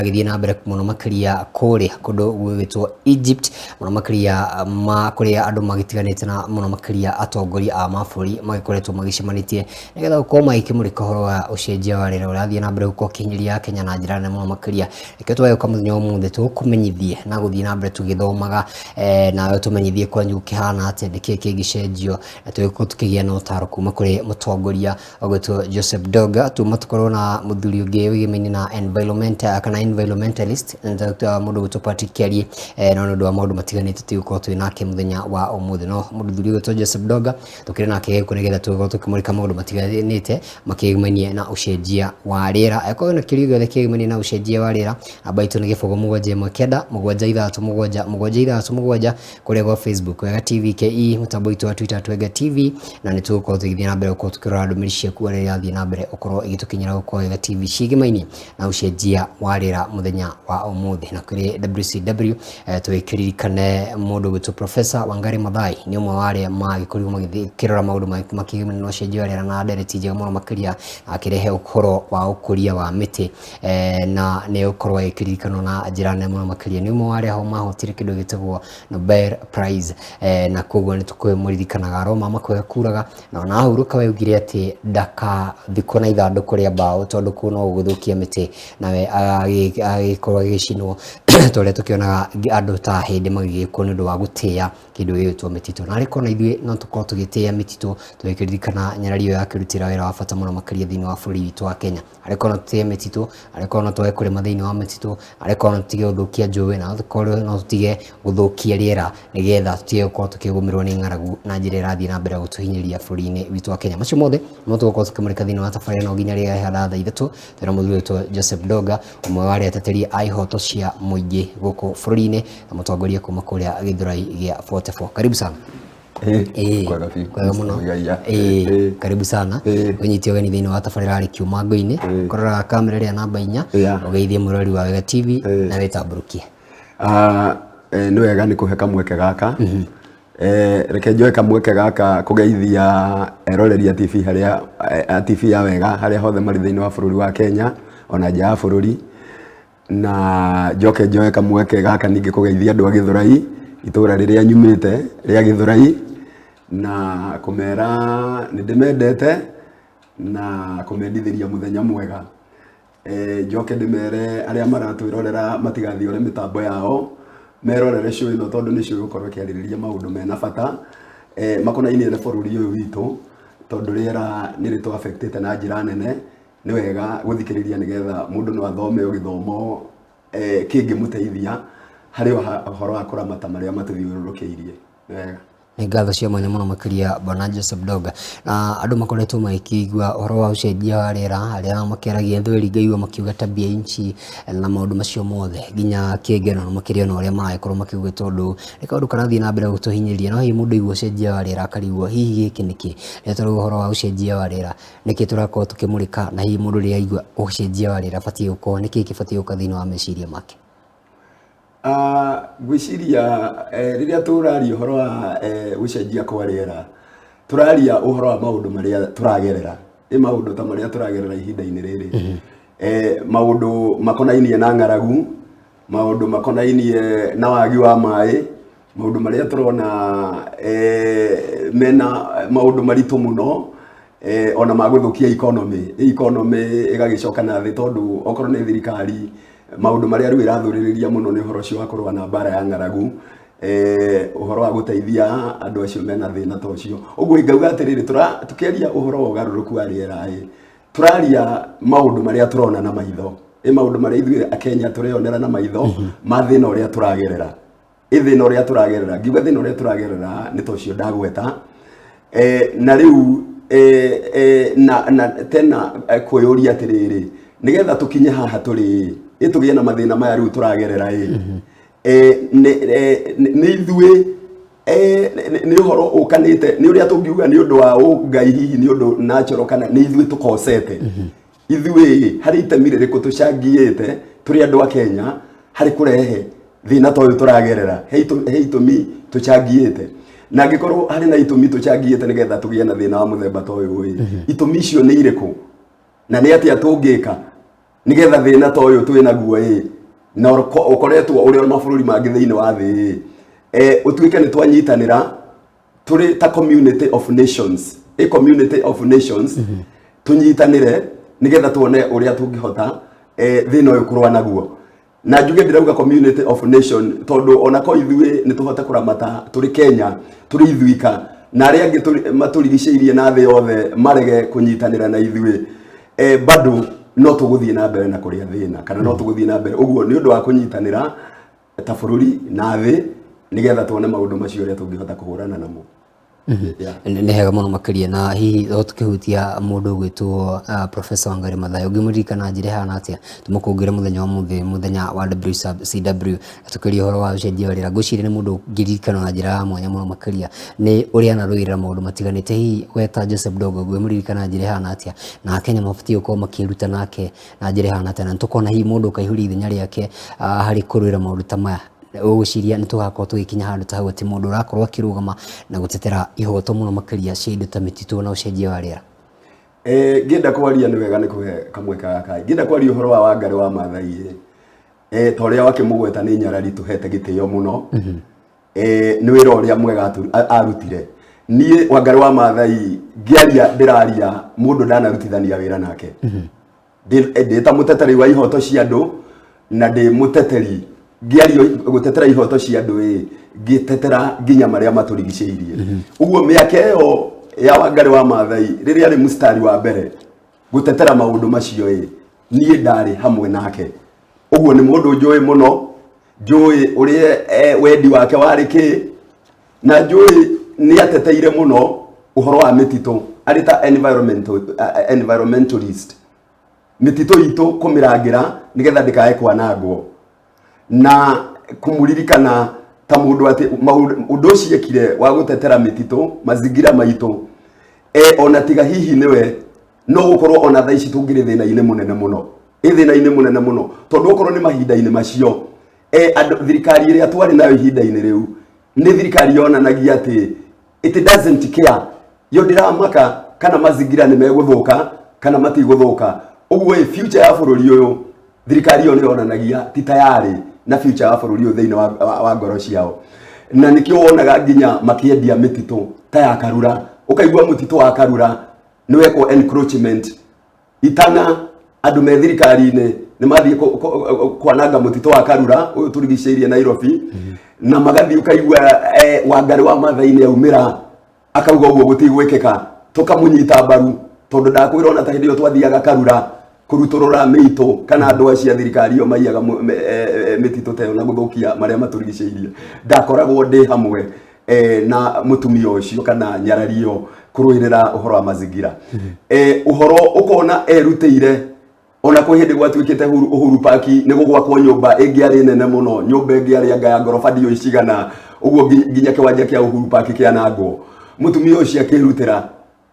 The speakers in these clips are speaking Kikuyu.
Agĩthiĩ na mbere mũno makĩria kũrĩa kũndũ gwĩtwo Egypt, mũno makĩria ma kũrĩa andũ magĩtiganĩte na mũno makĩria atongoria a mabũrũri magĩkoretwo magĩcemanĩtie nĩgetha gũkorwo magĩkĩmũrĩka ũhoro wa ũcenjia wa rĩera ũrathiĩ na mbere gũkorwo ũkĩhinyĩrĩria Kenya na njĩra nene mũno makĩria. Nĩkĩo twagĩũka mũthenya wa ũmũthĩ tũkũmenyithie na gũthiĩ na mbere tũgĩthomaga, nawe tũmenyithie kwanyu gũkĩhana atĩa, nĩkĩĩ kĩngĩcenjio, na tũgĩkorwo tũkĩgĩa na ũtaro kuma kũrĩ mũtongoria ũgwĩtwo Joseph Doga. Tuma tukorwo na mũthuri ũngĩ wĩgĩmaine na environment kana environmentalist mũndũ ũgwĩtwo Patrick Kiarie, no nĩ ũndũ wa maũndũ matiganĩte tũgũkorwo twĩ nake mũthenya wa ũmũthĩ. No mũthuri ũgwĩtwo Joseph Doga tũkĩrĩ nake gũkũ nĩgetha tũgĩkorwo tũkĩmũrĩka maũndũ matiganĩte makĩgĩmainie na ũcenjia wa rĩera. Angĩkorwo wĩna kĩũria gĩothe kĩgĩmainie na ũcenjia wa rĩera, namba itũ nĩ 0719 677 767 kũrĩa gwa Facebook Wega TV KE, mũtambo witũ wa Twitter Twega TV, na nĩ tũgũkorwo tũgĩthiĩ na mbere gũkorwo tũkĩrora ndũmĩrĩri ciaku ũrĩa irathiĩ na mbere ũkorwo ĩgĩtũkinyĩra gũkũ Wega TV ciĩgĩmainie na ũcenjia wa rĩera mũthenya wa ũmũthĩ. Na kũrĩ WCW, tũgĩkĩririkane mũndũ ũgwĩtwo Professor Wangari Maathai, nĩ ũmwe wa arĩa magĩkorirwo magĩkĩrora maũndũ makĩgĩmainie na ũcenjia wa rĩera na ndereti njega mũno makĩria, akĩrehe ũhoro wa ũkũria wa mĩtĩ, na nĩ ũkorwo agĩkĩririkanwo na njĩra nene mũno makĩria. Nĩ ũmwe wa arĩa mahotire kĩndũ gĩtagwo Nobel Prize, na koguo nĩ tũkĩmũririkanaga. Roma makwega kuraga na ona ahurũka we augire atĩ ndakathikwo na ithandũkũ rĩa mbaũ tondũ kũu no gũgĩthũkia mĩtĩ, nawe agĩkorwo agĩcinwo ta ũrĩa tũkĩonaga andũ ta hĩndĩ magĩgĩkwo nĩ ũndũ wa gũtĩa kĩndũ gĩgwĩtwo mĩtitũ. Na arĩkorwo na ithuĩ no tũkorwo tũgĩtĩa mĩtitũ tũgĩkĩririkana nyarari ĩyo yakĩrutĩra wĩra wa bata mũno makĩria thĩinĩ wa bũrũri witũ wa Kenya. Arĩkorwo no tũtĩe mĩtitũ, arĩkorwo no twage kũrĩma thĩinĩ wa mĩtitũ, arĩkorwo no tũtige gũthũkia njũĩ, na arĩkorwo no tũtige gũthũkia rĩera nĩgetha tũtige gũkorwo tũkĩgũmĩrwo nĩ ng'aragu na njĩra ĩrathiĩ na mbere gũtũhinyĩrĩria bũrũri-inĩ witũ wa Kenya. Macio mothe nĩmo tũgũkorwo tũkĩmũrĩka thĩinĩ wa tabarĩra ĩno nginya rĩrĩa ĩhana thaa 3. Twĩna mũthuri witũ Joseph Doga, ũmwe wa arĩa ateteri a ihoto cia mũingĩ gũkũ bũrũri-inĩ na mũtongoria kuma kũrĩa Gĩthũrai gĩa 44. Karibu sana. Kwega biũ. Kwega mũno. Mũigaia. Karibu sana. Ũnyite ũgeni thĩinĩ wa tabarĩra ya Kĩũmango-inĩ. Kũrora kamera ĩrĩa namba 4, ũgeithie mũrori wa Wega TV na wĩtambũrũkie. Ah, nĩ wega nĩ kũhe kamweke gaka. Reke njoe kamweke gaka kũgeithia eroreri a TV harĩa a TV ya Wega harĩa hothe marĩ thĩinĩ wa bũrũri wa Kenya ona nja ya bũrũri, na njoke njoe kamweke gaka ningĩ kũgeithia andũ a Gĩthũrai, itũra rĩrĩa nyumĩte rĩa Gĩthũrai, na kũmera nĩ ndĩmendete na kũmendithĩria mũthenya mwega. Njoke ndĩmere arĩa maratwĩrorera matigathiore mĩtambo yao, merorere show ĩno tondũ nĩ show ĩgũkorwo ĩkĩarĩrĩria maũndũ mena bata, makonainie na bũrũri ũyũ witũ, tondũ rĩera nĩ rĩtũ affectĩte na njĩra nene. Nĩ wega gũthikĩrĩria nĩgetha mũndũ no athome o gĩthomo kĩngĩmũteithia harĩ ũhoro wa kũramata marĩa matũthiũrũrũkĩirie. Nĩ wega. Nĩ ngatho cia mwanya mũno makĩria Bwana Joseph Doga. Na andũ makoretwo magĩkĩigua ũhoro wa ũcenjia wa rĩera, arĩa makĩaragia thweri ngaigua makiuga tabia nchi na maũndũ macio mothe nginya kĩngeno makĩria na ũrĩa maragĩkorwo makiuga tondũ nĩ kaũndũ karathiĩ na mbere gũtũhinyĩrĩria. No hihi mũndũ aigua ũcenjia wa rĩera akarigwo hihi gĩkĩ nĩkĩ? Rĩrĩa tũrauga ũhoro wa ũcenjia wa rĩera, nĩkĩ tũrakorwo tũkĩmũrĩka, na hihi mũndũ rĩrĩa aigua ũcenjia wa rĩera abatiĩ gũkorwo nĩkĩ kĩbatiĩ gũka thĩinĩ wa meciria make? Ngwĩciria rĩrĩa tũraria ũhoro wa gũcenjia kwa rĩera, tũraria ũhoro wa maũndũ marĩa tũragerera. Ĩ maũndũ ta marĩa tũragerera ihinda-inĩ rĩrĩ, maũndũ makonainie na ng'aragu, maũndũ makonainie na wagi wa maĩ, maũndũ marĩa tũrona mena maũndũ maritũ mũno, ona ma gũthũkia economy. Economy ĩgagĩcoka na thĩ tondũ okorwo nĩ thirikari, maũndũ marĩa rĩu ĩrathũrĩrĩria mũno nĩ ũhoro ũcio wa kũrũa na mbara ya ng'aragu, ũhoro wa gũteithia andũ acio mena thĩna ta ũcio. Ũguo ingauga atĩrĩrĩ, tũkĩaria ũhoro wa ũgarũrũku wa rĩera ĩ, tũraria maũndũ marĩa tũrona na maitho. Ĩ maũndũ marĩa ithuĩ Akenya tũreyonera na maitho ma thĩna ũrĩa tũragerera. Ĩ thĩna ũrĩa tũragerera, ngiuga thĩna ũrĩa tũragerera nĩ ta ũcio ndagweta. Na rĩu na tena kwĩyũria atĩrĩrĩ, nĩgetha tũkinye haha tũrĩ ĩ, tũgĩe na mathĩna maya rĩu tũragerera ĩ, nĩ ithuĩ, nĩ ũhoro ũkanĩte, nĩ ũrĩa tũngiuga nĩ ũndũ wa ũngai, hihi nĩ ũndũ natural, kana nĩ ithuĩ tũkosete? Ithuĩ harĩ itemi rĩrĩkũ tũcangiyĩte tũrĩ andũ a Kenya harĩ kũrehe thĩna ta ũyũ tũragerera? He itũmi tũcangiyĩte? Na angĩkorwo harĩ na itũmi tũcangiyĩte nĩgetha tũgĩe na thĩna wa mũthemba ta ũyũ ĩ, itũmi icio nĩ irĩkũ na nĩ atĩa tũngĩka? Nĩgetha thĩna ta ũyũ twĩ naguo ĩ, na ũkoretwo ũrĩ mabũrũri mangĩ thĩinĩ wa thĩ ĩ, ũtuĩke nĩ twanyitanĩra tũrĩ ta community of nations, a community of nations, tũnyitanĩre nĩgetha tuone ũrĩa tũngĩhota thĩna ũyũ kũrũa naguo. Na njuge ndĩrauga community of nation tondũ ona ko ithuĩ nĩ tũhote kũramata tũrĩ Kenya tũrĩ ithuika, na arĩa angĩ matũrigicĩirie na thĩ yothe marege kũnyitanĩra na ithuĩ, bado no tũgũthiĩ na mbere na kũrĩa thĩna, kana no tũgũthiĩ na mbere ũguo nĩ ũndũ wa kũnyitanĩra ta bũrũri na thĩ nĩgetha tuone maũndũ macio ũrĩa tũngĩhota kũhũrana namo. Yeah. Nĩ hega mũno makĩria. Na hihi o tũkĩhutia mũndũ ũgwĩtwo Professor Wangari Maathai, ũngĩmũririkana njĩra ĩhana atĩa? Tũmũkũngĩre mũthenya wa mũthĩ, mũthenya wa WCW, na tũkĩria ũhoro wa ũcenjia wa rĩera. Ngwĩciria nĩ mũndũ ũngĩririkana na njĩra ya mwanya mũno makĩria nĩ ũrĩa anarũĩrĩra maũndũ matiganĩte. Hihi we ta Joseph Ndongo ũngĩmũririkana njĩra ĩhana atĩa, na Akenya mabatiĩ gũkorwo makĩĩruta nake na njĩra ĩhana atĩa, na nĩtũkona hihi mũndũ ũkaihũria ithenya rĩake harĩ kũrũĩra maũndũ ta maya? Ũgwĩciria nĩ tũgakorwo tũgĩkinya handũ ta hau atĩ mũndũ ũrakorwo akĩrũgama na gũtetera ihoto mũno makĩria cia indo ta mĩtitũ na ũcenjia wa rĩera? Ngĩenda kwaria nĩ wega nĩ kũhe kamweke gaka. Ngĩenda kwaria ũhoro wa Wangari wa Maathai ĩ, ta ũrĩa wakĩmũgweta nĩ nyarari tũhete gĩtĩo mũno. Nĩ wĩra ũrĩa mwega arutire. Niĩ Wangari wa Maathai ngĩaria ndĩraria mũndũ ndanarutithania wĩra nake. Ndĩ ta mũteteri wa ihoto cia andũ na ndĩ mũteteri ngĩario gũtetera ihoto cia andũ ĩ, ngĩtetera nginya marĩa matũrigicĩirie. Ũguo mĩaka ĩyo ya Wangari wa Maathai rĩrĩa arĩ mũstari wa mbere gũtetera maũndũ macio ĩ, niĩ ndarĩ hamwe nake. Ũguo nĩ mũndũ njũĩ mũno, njũĩ ũrĩa wendi wake warĩ kĩ, na njũĩ nĩ ateteire mũno ũhoro wa mĩtitũ arĩ ta environmentalist, mĩtitũ itũ kũmĩrangĩra nĩgetha ndĩkae kwanangwo, na kũmũririkana ta mũndũ atĩ ũndũ ũcio ekire wa gũtetera mĩtitũ mazingira maitũ, ona tiga hihi nĩwe no gũkorwo ona thaa ici tũngĩrĩ thĩna-inĩ mũnene mũno, ĩ thĩna-inĩ mũnene mũno, tondũ okorwo nĩ mahinda-inĩ macio, andũ thirikari ĩrĩa twarĩ nayo ihinda-inĩ rĩu nĩ thirikari yonanagia atĩ it doesn't care, yo ndĩramaka kana mazingira nĩ megũthũka kana matigũthũka. Ũguo ĩ future ya bũrũri ũyũ thirikari ĩyo nĩ yonanagia ti tayarĩ na future ya bũrũri ũyũ thĩinĩ wa ngoro ciao, na nĩkĩo wonaga nginya makĩendia mĩtitũ ta ya Karura. Ũkaigua mũtitũ wa Karura nĩ wekwo encroachment itana, andũ me thirikari-inĩ nĩ mathiĩ kwananga mũtitũ wa Karura ũyũ tũrigicĩirie Nairobi, na magathiĩ ũkaigua Wangari wa Maathai nĩ aumĩra akauga ũguo gũtigwĩkĩka, tũkamũnyita mbaru tondũ ndakwĩra ona ta hĩndĩ ĩyo twathiaga Karura kũrutũrũra mĩitũ kana andũ acio a thirikari ĩyo maiyaga mĩtitũ ta ĩyo na gũthũkia marĩa matũrigicĩirie, ndakoragwo ndĩ hamwe na mũtumia ũcio kana nyarari ĩyo kũrũĩrĩra ũhoro wa mazingira. Ũhoro ũkona erutĩire ona kwĩ hĩndĩ gwatuĩkĩte Uhuru Park nĩ gũgwakwo nyũmba ĩngĩ arĩ nene mũno, nyũmba ĩngĩ arĩ anga ya ngoroba ndiũĩ cigana ũguo, nginya kĩwanja kĩa Uhuru Park kĩanangwo. Mũtumia ũcio akĩrutĩra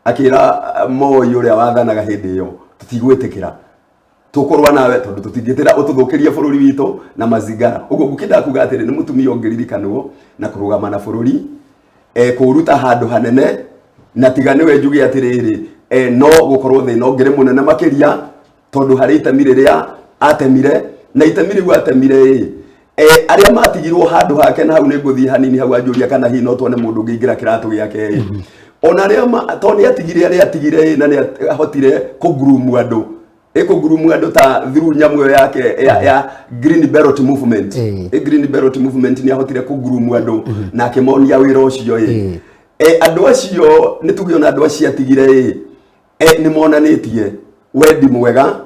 akĩra Moi ũrĩa wathanaga hĩndĩ ĩyo, tũtigwĩtĩkĩra, tũkũrũa nawe tondũ tũtingĩtĩra ũtũthũkĩrie bũrũri witũ na mazingara. Ũguo ngũkĩendaga kuga atĩrĩ, nĩ mũtumia ũngĩririkanwo na kũrũgama na bũrũri, kũũruta handũ hanene, na tiga nĩwe njuge atĩrĩrĩ, no gũkorwo thĩna ũngĩrĩ mũnene makĩria, tondũ harĩ itemi rĩrĩa atemire, na itemi rĩu atemire ĩ, arĩa matigirwo handũ hake, na hau nĩ ngũthiĩ hanini hau anjũria kana hihi no tuone mũndũ ũngĩingĩra kĩratũ gĩake ĩ, ona arĩa tondũ nĩ atigire arĩa atigire ĩ, na nĩ ahotire kũgurumu andũ, ĩkũgurumu andũ ta through nyamũ ĩyo yake ya Green Belt Movement. Green Belt Movement nĩ ahotire kũgurumu andũ na akĩmonia wĩra ũcio ĩ. Andũ acio nĩ tuge ona andũ acio atigire ĩ, nĩ monanĩtie wendi mwega,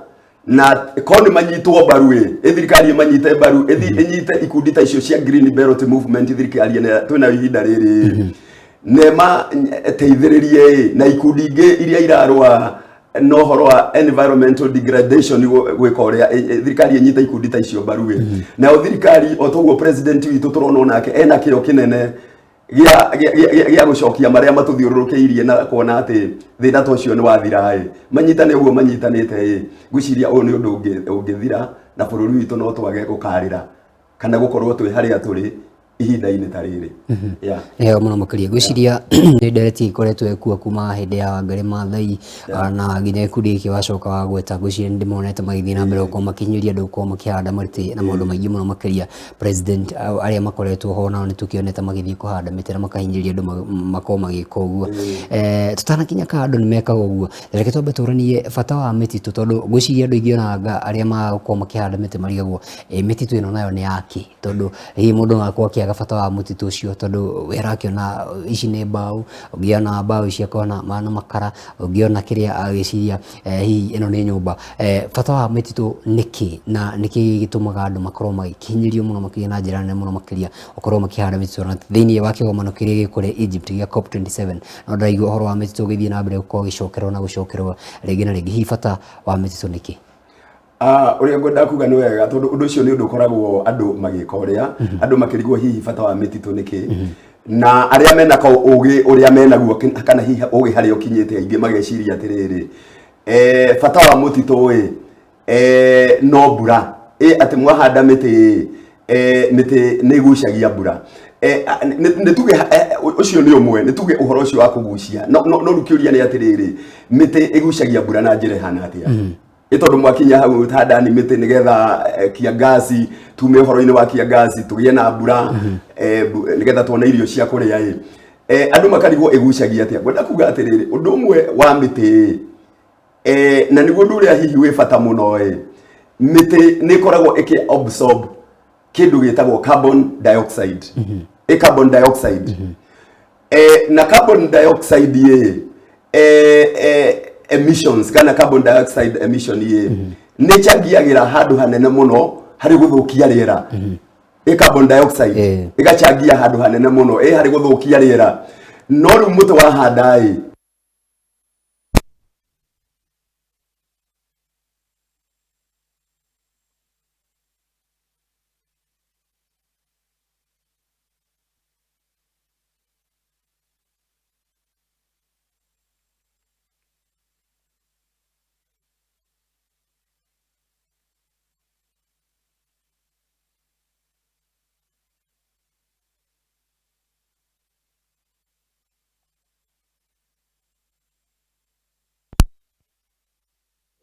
na korwo nĩ manyitwo mbaru ĩ, thirikari ĩmanyite mbaru, ĩnyite ikundi ta icio cia Green Belt Movement, thirikari ĩno twĩnayo ihinda rĩrĩ na ĩmateithĩrĩrie ĩ, na ikundi ingĩ iria irarũa na ũhoro wa environmental degradation gwĩka ũrĩa thirikari ĩnyite ikundi ta icio mbaru ĩ. Nayo thirikari o toguo president witũ tũrona onake ena kĩo kĩnene gĩa gũcokia marĩa matũthiũrũrũkĩirie na kuona atĩ thĩna ta ũcio nĩ wathira ĩ, manyitane ũguo manyitanĩte ĩ, ngwĩciria ũyũ nĩ ũndũ ũngĩthira na bũrũri witũ no twage gũkarĩra kana gũkorwo twĩ harĩa tũrĩ. Ihinda-inĩ ta rĩrĩ. Yeah. Nĩ hega mũno makĩria. Ngwĩciria nĩ ndereti ĩkoretwo ĩkuo kuma hĩndĩ ya Wangari Maathai na nginya gĩkundi gĩkĩ wacoka wagweta. Ngwĩciria nĩ ndĩmonete magĩthiĩ na mbere gũkorwo makĩhinyĩrĩria andũ gũkorwo makĩhanda mĩtĩ na maũndũ maingĩ mũno makĩria. President arĩa makoretwo ho nao nĩ tũkĩonete magĩthiĩ kũhanda mĩtĩ na makahinyĩrĩria andũ makorwo magĩka ũguo. Tũtanakinya kana andũ nĩ mekaga ũguo, reke twambe tũranie bata wa mĩtitũ, tondũ ngwĩciria andũ aingĩ ona anga arĩa magũkorwo makĩhanda mĩtĩ marigagwo mĩtitũ ĩno nayo nĩ yakĩ, tondũ hihi mũndũ no akorwo akĩaga bata wa mũtitũ ũcio, tondũ we arakĩona ici nĩ mbaũ, ũngĩ ona mbaũ ici akona mana makara, ũngĩ ona kĩrĩa agĩciria hihi ĩno nĩ nyũmba. Bata wa mĩtitũ nĩ kĩ, na nĩkĩ gĩtũmaga andũ makorwo magĩkinyĩrio mũno makĩria na njĩra nene mũno makĩria gũkorwo makĩhanda mĩtitũ? Na thĩinĩ wa kĩgomano kĩrĩa gĩ kũrĩa Egypt gĩa COP27, no ndĩraigua ũhoro wa mĩtitũ ũgĩthiĩ na mbere gũkorwo ũgĩcokerwo na gũcokerwo rĩngĩ na rĩngĩ. Hihi bata wa mĩtitũ nĩ kĩ? Ũrĩa ngwenda kuga nĩ wega, tondũ ũndũ ũcio nĩ ũndũ ũkoragwo andũ magĩka ũrĩa andũ makĩrigwo hihi bata wa mĩtitũ nĩ kĩ, na arĩa mena ka ũgĩ ũrĩa menaguo kana hihi ũgĩ harĩa ũkinyĩte, aingĩ mageciria atĩrĩrĩ, bata wa mũtitũ ĩ no mbura ĩ atĩ mwahanda mĩtĩ mĩtĩ nĩ ĩgucagia mbura. Nĩ tuge ũcio nĩ ũmwe, nĩ tuge ũhoro ũcio wa kũgucia, no rĩu kĩũria nĩ atĩrĩrĩ, mĩtĩ ĩgucagia mbura na njĩra ĩhana atĩa? Ĩ tondũ mwakinya hau handani mĩtĩ nĩgetha kiangazi tume ũhoro-inĩ wa kiangazi tũgĩe na mbura, nĩgetha tuone irio cia kũrĩa ĩ. Andũ makarigwo ĩgucagia atĩa. Ngwenda kuga atĩrĩrĩ, ũndũ ũmwe wa mĩtĩ na nĩguo ũndũ ũrĩa hihi wĩ bata mũno ĩ, mĩtĩ nĩ ĩkoragwo ĩkĩ absorb kĩndũ gĩtagwo carbon dioxide. Ĩ carbon dioxide, na carbon dioxide ĩ emissions kana carbon dioxide emission ĩ nĩ ĩcangĩagĩra handũ hanene mũno harĩ gũthũkia rĩera. Ĩ carbon dioxide ĩgachangia handũ hanene mũno ĩ harĩ gũthũkia rĩera. No rĩu mũtĩ wahanda ĩ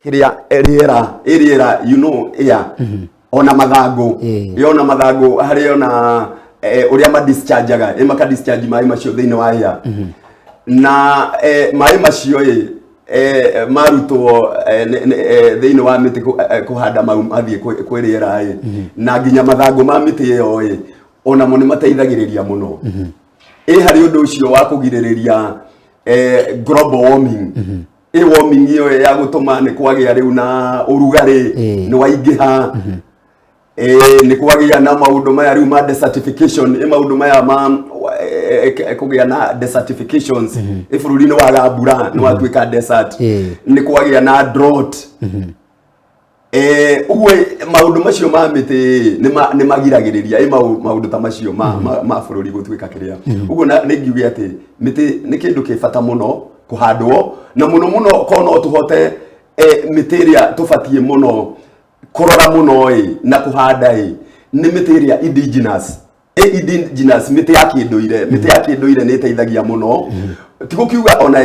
Kĩrĩa rĩera ĩ rĩera, air ona mathangũ, ĩ ona mathangũ harĩ ona ũrĩa ma dischargeaga, ĩ maka discharge maĩ macio thĩinĩ wa air, na maĩ macio ĩ marutwo thĩinĩ wa mĩtĩ kũhanda mau mathiĩ kwĩ rĩera ĩ, na nginya mathangũ ma mĩtĩ ĩyo ĩ onamo nĩ mateithagĩrĩria mũno ĩ harĩ ũndũ ũcio wa kũgirĩrĩria global warming. Ĩ warming ĩyo ya gũtũma nĩ kwagĩa rĩu na ũrugarĩ nĩ waingĩha, nĩ kwagĩa na maũndũ maya rĩu ma desertification, ĩ maũndũ maya ma kũgĩa na desertifications, ĩ bũrũri nĩ waga mbura, nĩ watuĩka desert, nĩ kwagĩa na drought. Ũguo maũndũ macio ma mĩtĩ nĩ magiragĩrĩria ĩ maũndũ ta macio ma bũrũri gũtuĩka kĩrĩa ũguo. Na nĩ ngiuge atĩ mĩtĩ nĩ kĩndũ kĩ bata mũno kũhandwo, na mũno mũno korwo no tũhote mĩtĩ ĩrĩa tũbatiĩ mũno kũrora mũno ĩ na kũhanda ĩ nĩ mĩtĩ ĩrĩa indigenous, ĩ indigenous, mĩtĩ ya kĩndũire. Mĩtĩ ya kĩndũire nĩ ĩteithagia mũno, ti gũkiuga ona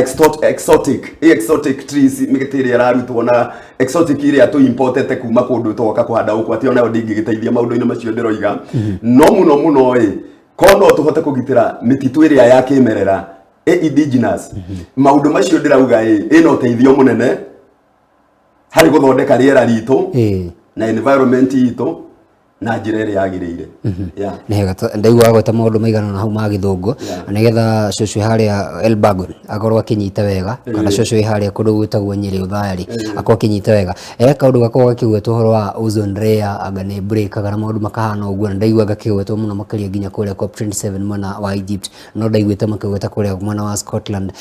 exotic, ĩ exotic trees, mĩtĩ ĩrĩa ĩrarutwo na exotic ĩrĩa tũ importete kuma kũndũ tũgoka kũhanda gũkũ, atĩ onayo ndĩngĩgĩteithia maũndũ-inĩ macio ndĩroiga. No mũno mũno ĩ korwo no tũhote kũgitĩra mĩtitũ ĩrĩa ya kĩmerera, ĩ indigenous, maũndũ macio ndĩrauga ĩ ĩna ũteithio mũnene harĩ gũthondeka rĩera ritũ na environment itũ na njĩra ĩrĩa yagĩrĩire. Yeah. Nĩ hega, ndaigua wagweta maũndũ maigana na hau ma gĩthũngũ, na nĩgetha cũcũ harĩa Elbagon akorwo akĩnyita wega, kana cũcũ wĩ harĩa kũndũ gwĩtagwo Nyĩrĩ Ũthayarĩ akorwo akĩnyita wega. Kaũndũ gakoragwo gakĩgwetwo ũhoro wa ozone layer anga nĩ breakaga na maũndũ makahana ũguo, na ndaigua gakĩgwetwo mũno makĩria nginya kũrĩa COP27 mwena wa Egypt, no ndaiguĩte makĩgweta kũrĩa mwena wa Scotland.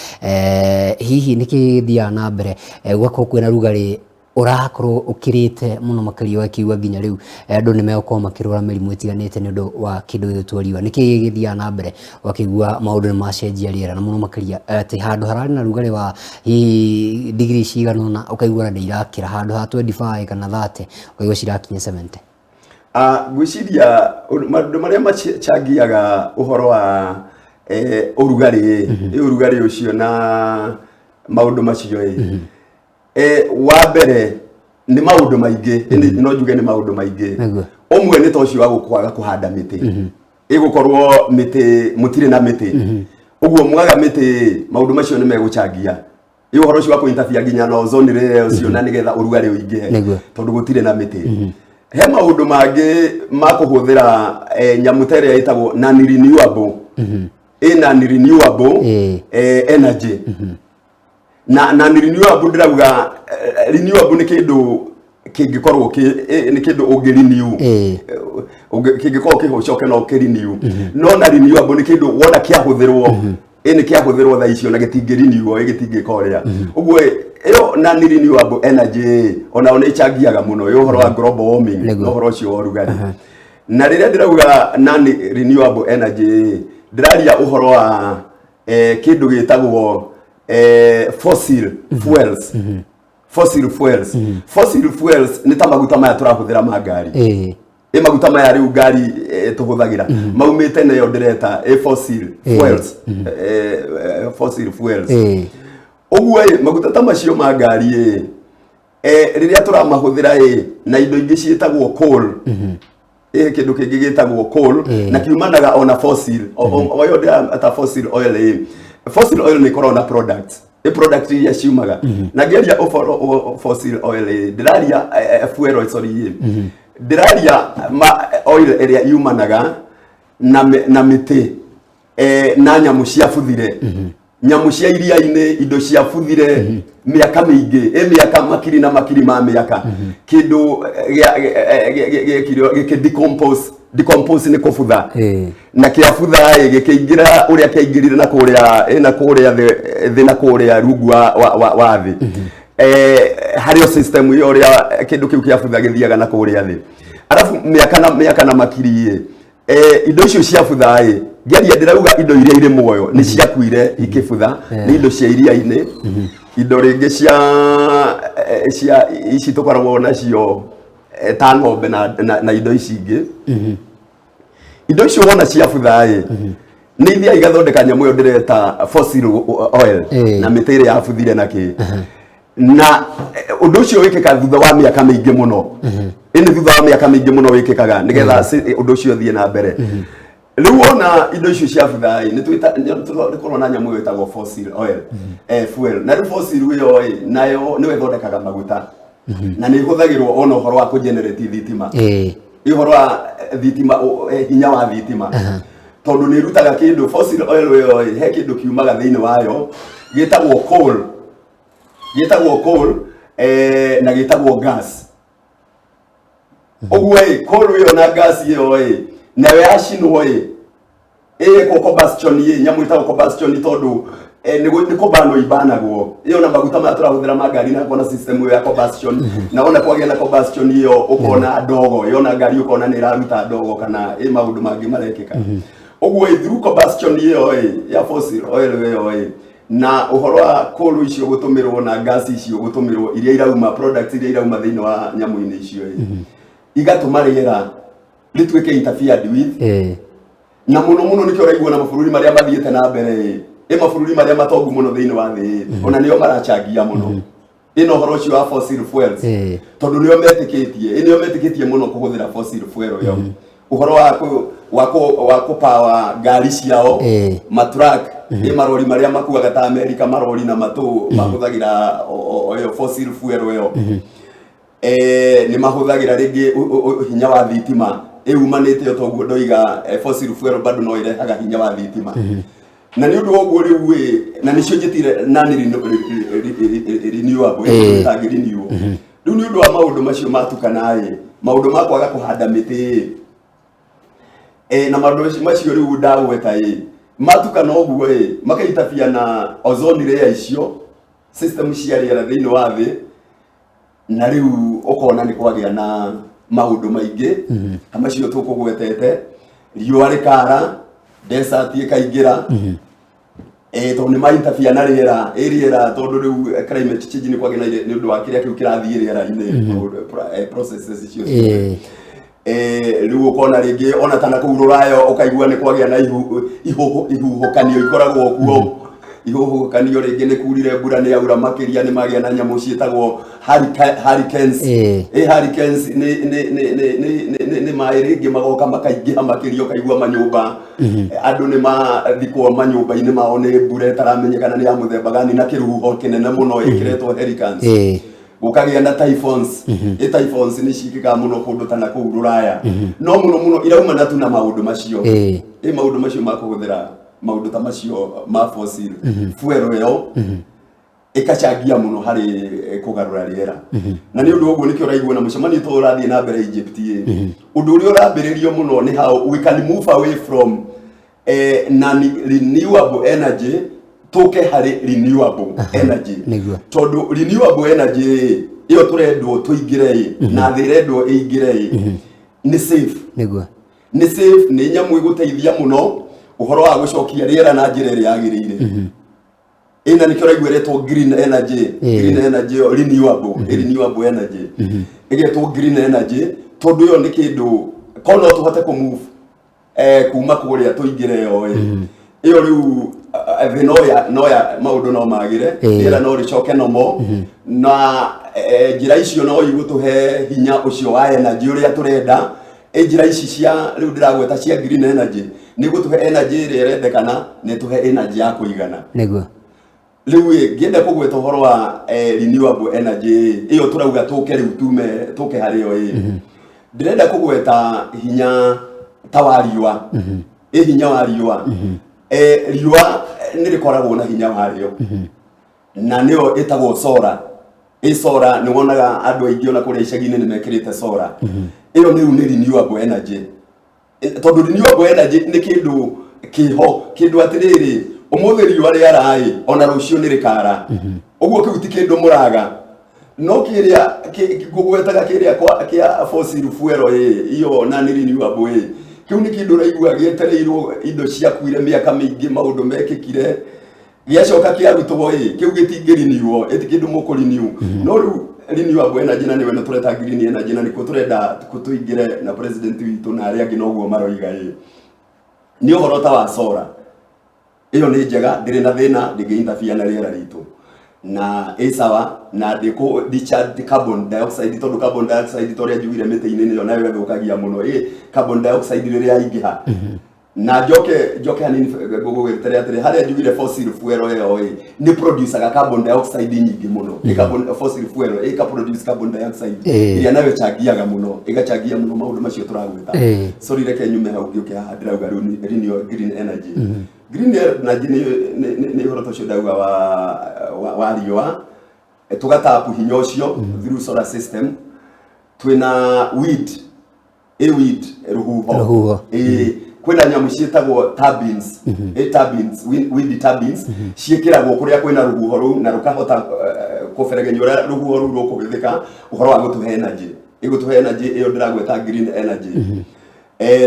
Hihi nĩkĩ gĩthiaga na mbere gũgakorwo kwĩna rugarĩ ũrakorwo ũkĩrĩte mũno makĩria, ũgakĩigua nginya rĩu andũ nĩ megũkorwo makĩrwara mĩrimũ ĩtiganĩte nĩ ũndũ wa kĩndũ gĩgwĩtwo riũa? Nĩkĩ gĩgĩthiaga na mbere ũgakĩigua maũndũ nĩ macenjia rĩera, na mũno makĩria atĩ handũ hararĩ na rugarĩ wa hihi digiri cigana ũna ũkaigua ona nĩ irakĩra, handũ ha 25 kana 30 ũkaigua cirakinya 70? Ngwĩciria maũndũ marĩa machangiaga ũhoro wa ũrugarĩ, ĩ ũrugarĩ ũcio na maũndũ macio ĩ, wa mbere nĩ maũndũ maingĩ, ĩndĩ no njuge nĩ maũndũ maingĩ. Ũmwe nĩ ta ũcio wa kwaga kũhanda mĩtĩ, ĩgũkorwo mĩtĩ mũtirĩ na mĩtĩ, ũguo mwaga mĩtĩ maũndũ macio nĩ megũchangia ĩ ũhoro ũcio wa kũintabia nginya na ozone layer ũcio, na nĩgetha ũrugarĩ ũingĩhe, tondũ gũtirĩ na mĩtĩ. He maũndũ mangĩ ma kũhũthĩra nyamũ ta ĩrĩa ĩtagwo non renewable, ĩ non renewable energy. Na non renewable ndĩrauga, renewable nĩ kĩndũ kĩngĩkorwo nĩ kĩndũ ũngĩ renew, kĩngĩkorwo kĩho ũcoke no ũkĩ renew. No na renewable nĩ kĩndũ wona kĩahũthĩrwo, ĩ nĩ kĩahũthĩrwo thaa icio na gĩtingĩ renew, ĩ gĩtingĩka ũrĩa ũguo. Ĩyo non renewable energy onao nĩ ĩchangiaga mũno ĩ ũhoro wa global warming na ũhoro ũcio wa ũrugarĩ. Na rĩrĩa ndĩrauga non renewable energy, ndĩraria ũhoro wa kĩndũ gĩtagwo fossil fuels. Fossil fuels, fossil fuels nĩ ta maguta maya tũrahũthĩra ma ngari. Ĩ maguta maya rĩu ngari tũhũthagĩra maumĩte nayo ndĩreta ĩ fossil fuels, fossil fuels. Ũguo ĩ maguta ta macio ma ngari ĩ, rĩrĩa tũramahũthĩra ĩ na indo ingĩ ciĩtagwo coal, ĩ kĩndũ kĩngĩ gĩtagwo coal, na kiumanaga ona fossil o ĩyo ndĩra fossil oil. Ĩ fossil oil nĩ ĩkoragwo na products, ĩ product iria ciumaga. Na ngĩaria ũhoro fossil oil ĩ, ndĩraria fuel oil, sorry, ĩ ndĩraria ma oil ĩrĩa yumanaga na mĩtĩ, na nyamũ ciabuthire, nyamũ cia iria-inĩ, indo ciabuthire mĩaka mĩingĩ, ĩ mĩaka makiri na makiri ma mĩaka, kĩndũ gĩekirwo gĩkĩ decompose. Decompose nĩ kũbutha. Na kĩabutha ĩ gĩkĩingĩra ũrĩa kĩaingĩrire na kũrĩa ĩ na kũrĩa thĩ na kũrĩa rungu wa thĩ, harĩ o system ĩyo ũrĩa kĩndũ kĩu kĩabutha gĩthiaga na kũrĩa thĩ, arabu mĩaka na mĩaka na makiri ĩ, indo icio ciabutha ĩ, ngĩaria ndĩrauga indo iria irĩ muoyo nĩ ciakuire ikĩbutha, nĩ indo cia iria-inĩ, indo rĩngĩ cia ici tũkoragwo nacio, ta ng'ombe na indo ici ingĩ. Indo icio wona ciabutha ĩ, nĩ ithiaga igathondeka nyamũ ĩyo ndĩreta fossil oil na mĩtĩ ĩrĩa yabuthire na kĩ. Na ũndũ ũcio wĩkĩka thutha wa mĩaka mĩingĩ mũno, ĩnĩ thutha wa mĩaka mĩingĩ mũno wĩkĩkaga nĩgetha ũndũ ũcio ũthiĩ na mbere. Rĩu wona indo icio ciabutha ĩ, nĩ tũkorwo na nyamũ ĩyo ĩtagwo fossil oil, fuel. Na rĩu fossil ĩyo ĩ, nayo nĩyo ĩthondekaga maguta na nĩ ĩhũthagĩrwo ona ũhoro wa kũgenerate thitima, ũhoro wa thitima, hinya wa thitima, tondũ nĩ ĩrutaga kĩndũ fossil oil ĩyo ĩ, he kĩndũ kiumaga thĩinĩ wayo gĩtagwo coal, gĩtagwo coal, na gĩtagwo gas. Ũguo ĩ coal ĩyo na gas ĩyo ĩ, nayo yacinwo ĩ, ĩkwo combustion ĩ, nyamũ ĩtagwo combustion, tondũ nĩ kũbanwo ibanagwo ĩyo na maguta maya tũrahũthĩra ma ngari, na kona system ĩyo ya combustion. Na wona kwagĩa na combustion ĩyo, ũkona ndogo ĩyo na ngari, ũkona nĩ ĩraruta ndogo kana ĩ maũndũ mangĩ marekĩka. Ũguo ĩ through combustion ĩyo ĩ ya fossil oil ĩyo ĩ, na ũhoro wa coal icio gũtũmĩrwo na gas icio gũtũmĩrwo, iria irauma, products iria irauma thĩinĩ wa nyamũ-inĩ icio ĩ, igatũma rĩera rĩtuĩke interfered with. Na mũno mũno nĩkĩo ũraigua na mabũrũri marĩa mathiĩte na mbere ĩ, ĩ mabũrũri marĩa matongu mũno thĩinĩ wa thĩ ĩ, ona nĩo marachangia mũno ĩno ũhoro ũcio wa fossil fuels, tondũ nĩo metĩkĩtie, ĩ nĩo metĩkĩtie mũno kũhũthĩra fossil fuel ĩyo, ũhoro wa kũpower ngari ciao, matruck, ĩ marori marĩa makuaga ta Amerika, marori na matũ mahũthagĩra ĩyo fossil fuel ĩyo. Nĩ mahũthagĩra rĩngĩ hinya wa thitima ĩumanĩte o toguo ndoiga, fossil fuel bado no ĩrehaga hinya wa thitima. Na nĩ ũndũ wa ũguo rĩu ĩ, na nĩcio njĩtire non renewable, ĩtangĩ renew. Rĩu nĩ ũndũ wa maũndũ macio matukana ĩ, maũndũ ma kwaga kũhanda mĩtĩ ĩ, na maũndũ macio rĩu ndagweta ĩ, matukana ũguo ĩ, makaitabia na ozone layer icio, system cia rĩera thĩinĩ wa thĩ. Na rĩu ũkona nĩ kwagĩa na maũndũ maingĩ ta macio tũkũgwetete, riũa rĩkara, desert ĩkaingĩra, tondũ nĩ maintabia na rĩera, ĩ rĩera, tondũ rĩu climate change nĩ kwagĩa na nĩ ũndũ wa kĩrĩa kĩu kĩrathiĩ rĩera-inĩ, maũndũ, processes icio ciothe. Rĩu ũkona rĩngĩ ona ta nakũu rũraya ũkaigua nĩ kwagĩa na ihuhũkanio ikoragwo kuo. Ihuhũkanio rĩngĩ nĩ kurire mbura nĩ yaura makĩria, nĩ magĩa na nyamũ ciĩtagwo hurricanes. Hurricanes nĩ maĩ rĩngĩ magoka makaingĩha makĩria, ũkaigua manyũmba andũ nĩ mathikwo manyũmba-inĩ mao nĩ mbura ĩtaramenyekana nĩ ya mũthemba gani na kĩhuho kĩnene mũno ĩkĩretwo hurricanes. Gũkagĩa na typhoons. Typhoons nĩ ciĩkĩkaga mũno kũndũ ta nakũu rũraya, no mũno mũno iraumana tu na maũndũ macio. Maũndũ macio ma kũhũthĩra maũndũ ta macio ma fossil fuel ĩyo ĩkacangia mũno harĩ kũgarũra rĩera. Na nĩ ũndũ ũguo nĩkĩo ũraigua na mũcemanio to ũrathiĩ na mbere Egypt ĩ, ũndũ ũrĩa ũrambĩrĩrio mũno nĩ how we can move away from non renewable energy tũke harĩ renewable energy. Tondũ renewable energy ĩ, ĩyo tũrendwo tũingĩre ĩ, na thĩ ĩrendwo ĩingĩre ĩ, nĩ safe. Nĩ safe, nĩ nyamũ ĩgũteithia mũno ũhoro wa gũcokia rĩera na njĩra ĩrĩa yagĩrĩire. Ĩna nĩkĩo ũraigua ĩretwo green energy. Green energy ĩyo renewable, renewable energy ĩgetwo green energy tondũ ĩyo nĩ kĩndũ ko no tũhote kũ move kuma kũrĩa tũingĩre ĩyo ĩ, ĩyo rĩu thĩ no ya maũndũ no magĩre, rĩera no rĩcoke nomo, na njĩra icio no igũtũhe hinya ũcio wa energy ũrĩa tũrenda. Njĩra ici cia rĩu ndĩragweta cia green energy nĩ gũtũhe energy ĩrĩa ĩrendekana, na ĩtũhe energy ya kũigana. Rĩu ĩ, ngĩenda kũgweta ũhoro wa renewable energy ĩyo tũrauga tũke rĩu tume tũke harĩ yo ĩ, ndĩrenda kũgweta hinya ta wa riũa. Ĩ hinya wa riũa, riũa nĩ rĩkoragwo na hinya warĩo na nĩyo ĩtagwo solar. Ĩ solar nĩ wonaga andũ aingĩ ona kũrĩa icagi-inĩ nĩ mekĩrĩte solar. Ĩyo nĩ rĩu nĩ renewable energy. Tondũ renewable energy nĩ kĩndũ kĩho, kĩndũ atĩrĩrĩ, ũmũthĩ riũa rĩara ĩ, ona rũciũ nĩ rĩkara. Ũguo kĩu ti kĩndũ mũraga. No kĩrĩa ngũgwetaga kĩrĩa kĩa fossil fuel ĩ, iyo na nĩ renewable ĩ, kĩu nĩ kĩndũ ũraigua gĩetereirwo, indo ciakuire mĩaka mĩingĩ, maũndũ mekĩkire, gĩacoka kĩarutwo ĩ, kĩu gĩtingĩriniwo, ĩti kĩndũ mũkũrenew. No rĩu renewable energy, na nĩwe tũreta green energy, na nĩkuo tũrenda tũingĩre na president witũ na arĩa angĩ noguo maroiga ĩ, nĩ ũhoro ta wa solar. Ĩyo nĩ njega, ndĩrĩ na thĩna, ndĩngĩ interfere na rĩera ritũ na ĩ sawa, na ndĩkũ discharge carbon dioxide, tondũ carbon dioxide ta ũrĩa njugire mĩtĩ-inĩ nĩyo nayo ĩthũkagia mũno. Ĩ carbon dioxide rĩrĩa yaingĩha, na njoke hanini ngũgwĩtere atĩrĩ, harĩa njugire fossil fuel ĩyo ĩ nĩ producaga carbon dioxide nyingĩ mũno. Ĩ carbon fossil fuel ĩ produce carbon dioxide ĩrĩa nayo ĩchangiaga mũno, ĩgachangia mũno maũndũ macio tũragwĩta. Sorry, reke nyume hau ngĩũke haha ndĩrauga rĩu nĩ green energy. Green energy nĩ ũhoro ta ũcio ndauga wa riũa. Tũgatapu hinya ũcio through solar system. Twĩna wind, ĩ wind, rũhuho. Rũhuho. Ĩ kwĩna nyamũ ciĩtagwo turbines, ĩ turbines, wind turbines ciĩkĩragwo kũrĩa kwĩna rũhuho rũu na rũkahota kũberegenya ũrĩa rũhuho rũu rũkũgĩthĩka ũhoro wa gũtũhe energy, ĩgũtũhe energy ĩyo ndĩragweta, green energy.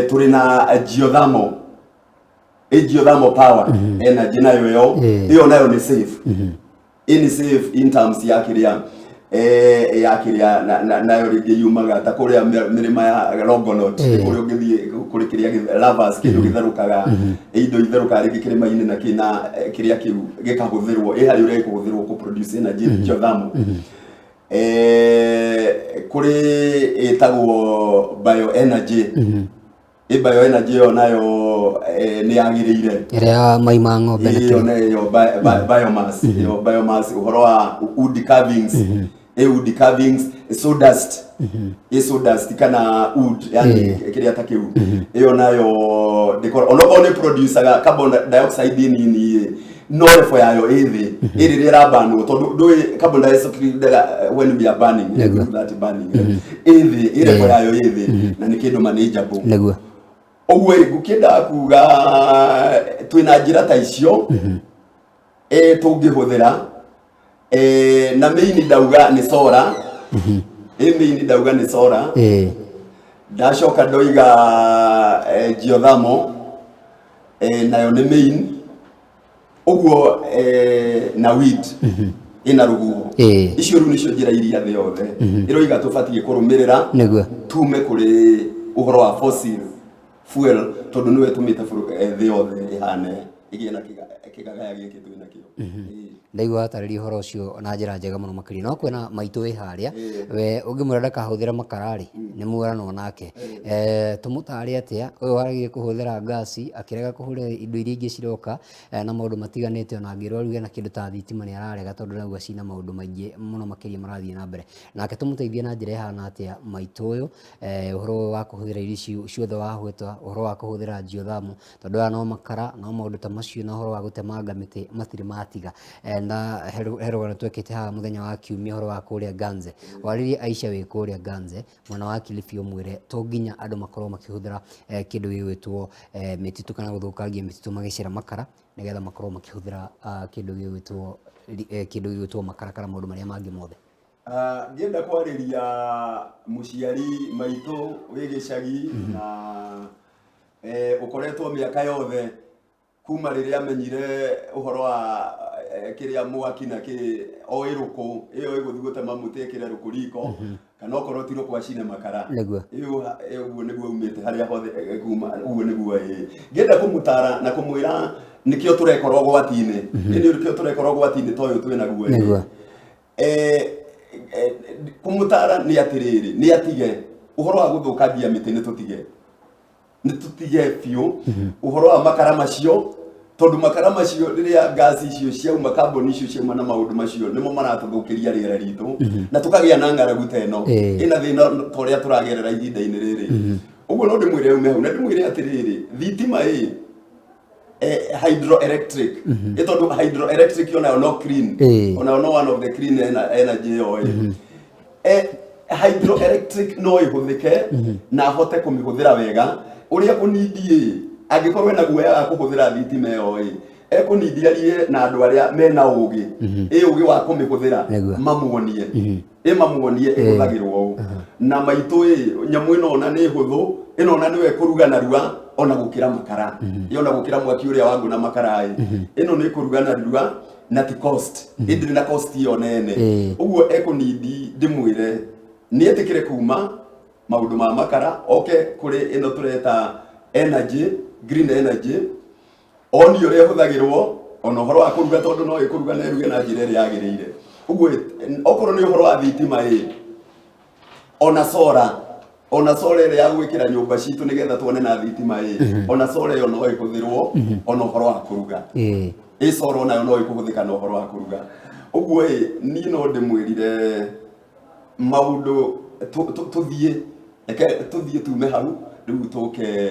Tũrĩ na geothermal, ĩ geothermal power energy nayo ĩyo, ĩyo nayo nĩ safe. Ĩ nĩ safe in terms ya kĩrĩa ya kĩrĩa nayo rĩngĩ yumaga ta kũrĩa mĩrĩma ya Longonot, kũrĩa ũngĩthiĩ kũrĩ kĩrĩa lavas, kĩndũ gĩtherũkaga, indo itherũkaga rĩngĩ kĩrĩma-inĩ na kĩna kĩrĩa kĩu gĩkahũthĩrwo ĩ harĩ ũrĩa gĩkũhũthĩrwo kũ produce energy, geothermal. Kũrĩ ĩtagwo bioenergy. Ĩ bioenergy ĩyo nayo nĩ yagĩrĩire. Ĩrĩa ya mai ma ng'ombe na ĩyo kĩo. Nayo biomass, ĩyo biomass, ũhoro wa wood carvings, ĩ wood carvings, sawdust, ĩ sawdust kana wood, yani kĩrĩa ta kĩu, ĩyo nayo ndĩkora onokorwo nĩ producaga carbon dioxide nini ĩ, no level yayo ĩ thĩ ĩ rĩrĩa ĩrabanwo, tondũ ndũĩ carbon dioxide when we are burning, that burning ĩ thĩ, ĩ level yayo ĩ thĩ na nĩ kĩndũ manageable. Ũguo ĩ, ngũkĩendaga kuga twĩna njĩra ta icio tũngĩhũthĩra, na main ndauga nĩ solar. Ĩ main ndauga nĩ solar. Ndacoka ndoiga geothermal, nayo nĩ main ũguo, na wind, ĩna rũhuho. Icio rĩu nĩcio njĩra iria thĩ yothe ĩroiga tũbatiĩ kũrũmĩrĩra tume kũrĩ Ũhoro wa fossil fuel, tondũ nĩwe ĩtũmĩte thĩ yothe ĩhane ĩgĩe na kĩgagaya gĩkĩ twĩ nakĩo. Ĩĩ. Ndaigua watarĩria ũhoro ũcio na njĩra njega mũno makĩria. No kwĩna maitũ wĩ harĩa, we ũngĩmwĩra ndakahũthĩre makara rĩ, nĩ mũranwo nake. Tũmũtare atĩa ũyũ waregire kũhũthĩra ngasi, akĩrega kũhũthĩra indo iria ingĩ ciroka na maũndũ matiganĩte, ona angĩrwo aruge na kĩndũ ta thitima nĩ ararega, tondũ nĩauga cina maũndũ maingĩ mũno makĩria marathiĩ na mbere. Nake tũmũteithie na njĩra ĩhana atĩa maitũ ũyũ, ũhoro ũyũ wa kũhũthĩra irio ici ciothe wahweta, ũhoro wa kũhũthĩra geothermal, tondũ aya no makara, no maũndũ ta macio, na ũhoro wa gũtemanga mĩtĩ matirĩ matiga. Na he rũgano twekĩte haha mũthenya wa kiumia, ũhoro wa kũrĩa Ganze. Warĩrie Aisha wĩ kũrĩa Ganze mwena wa Kilifi, ũmwĩre to nginya andũ makorwo makĩhũthĩra kĩndũ gĩgwĩtwo mĩtitũ kana gũthũkangia mĩtitũ magĩcera makara, nĩgetha makorwo makĩhũthĩra kĩndũ gĩgwĩtwo makara kana maũndũ marĩa mangĩ mothe. Ah, ngĩenda kwarĩria mũciari maitũ wĩ gĩcagi na ũkoretwo mĩaka yothe kuma rĩrĩa amenyire ũhoro wa kĩrĩa mwaki na kĩ oĩ rũkũ ĩyo ĩgũthiĩ gũtema mũtĩ ĩkĩre rũkũ riko, kana okorwo ti rũkũ acine makara. Ĩyo ũguo nĩguo umĩte harĩa hothe, kuma ũguo nĩguo ĩ ngĩenda kũmũtara na kũmwĩra nĩkĩo tũrekora ũgwati-inĩ. Ĩ nĩkĩo tũrekora ũgwati-inĩ ta ũyũ twĩ naguo ĩ. Kũmũtara nĩ atĩrĩrĩ, nĩ atige ũhoro wa gũthũkangia mĩtĩ, nĩ tũtige biũ ũhoro wa makara macio, tondũ makara macio, rĩrĩa ngasi icio ciauma, kambuni icio ciauma na maũndũ macio, nĩmo maratũthũkĩria rĩera ritũ na tũkagĩa na ng'aragu ta ĩno ĩna thĩna ta ũrĩa tũragerera ihinda-inĩ rĩrĩ. Ũguo no ndĩmwĩre ume hau, na ndĩmwĩre atĩrĩrĩ, thitima ĩ hydroelectric ĩ, tondũ hydroelectric onayo no clean, onayo no one of the clean energy ĩyo ĩ. Hydroelectric no ĩhũthĩke na ahote kũmĩhũthĩra wega ũrĩa kũnindi angĩkorwo ena guoya wa kũhũthĩra thitima ĩyo ĩ, ekũnindi arie na andũ arĩa mena ũgĩ ĩ ũgĩ wa kũmĩhũthĩra, mamuonie ĩ mamuonie ĩhũthagĩrwo ũũ na maitũ ĩ nyamũ ĩno ona nĩ hũthũ, ĩno ona nĩwe kũruga narua ona gũkĩra makara ĩ, ona gũkĩra mwaki ũrĩa wa ngũ na makara ĩ. Ĩno nĩ kũruga narua na ti cost, ĩndĩrĩ na cost ĩyo nene. Ũguo ekũnindi ndĩmwĩre nĩ etĩkĩre kuma maũndũ ma makara, oke kũrĩ ĩno tũreta energy, green energy, oni ũrĩa ĩhũthagĩrwo ona ũhoro wa kũruga, tondũ no ĩkũruga na ĩruge na njĩra ĩrĩa yagĩrĩire. Ũguo okorwo nĩ ũhoro wa thitima ĩ, ona solar ĩrĩa ya gwĩkĩra nyũmba citũ nĩgetha tuone na thitima ĩ, ona solar ĩyo no ĩhũthĩrwo ona ũhoro wa kũruga. Ĩ solar onayo no ĩkũhũthĩka na ũhoro wa kũruga. Ũguo ĩ niĩ no ndĩmwĩrire maũndũ tũthiĩ, reke tũthiĩ tume hau rĩu tũke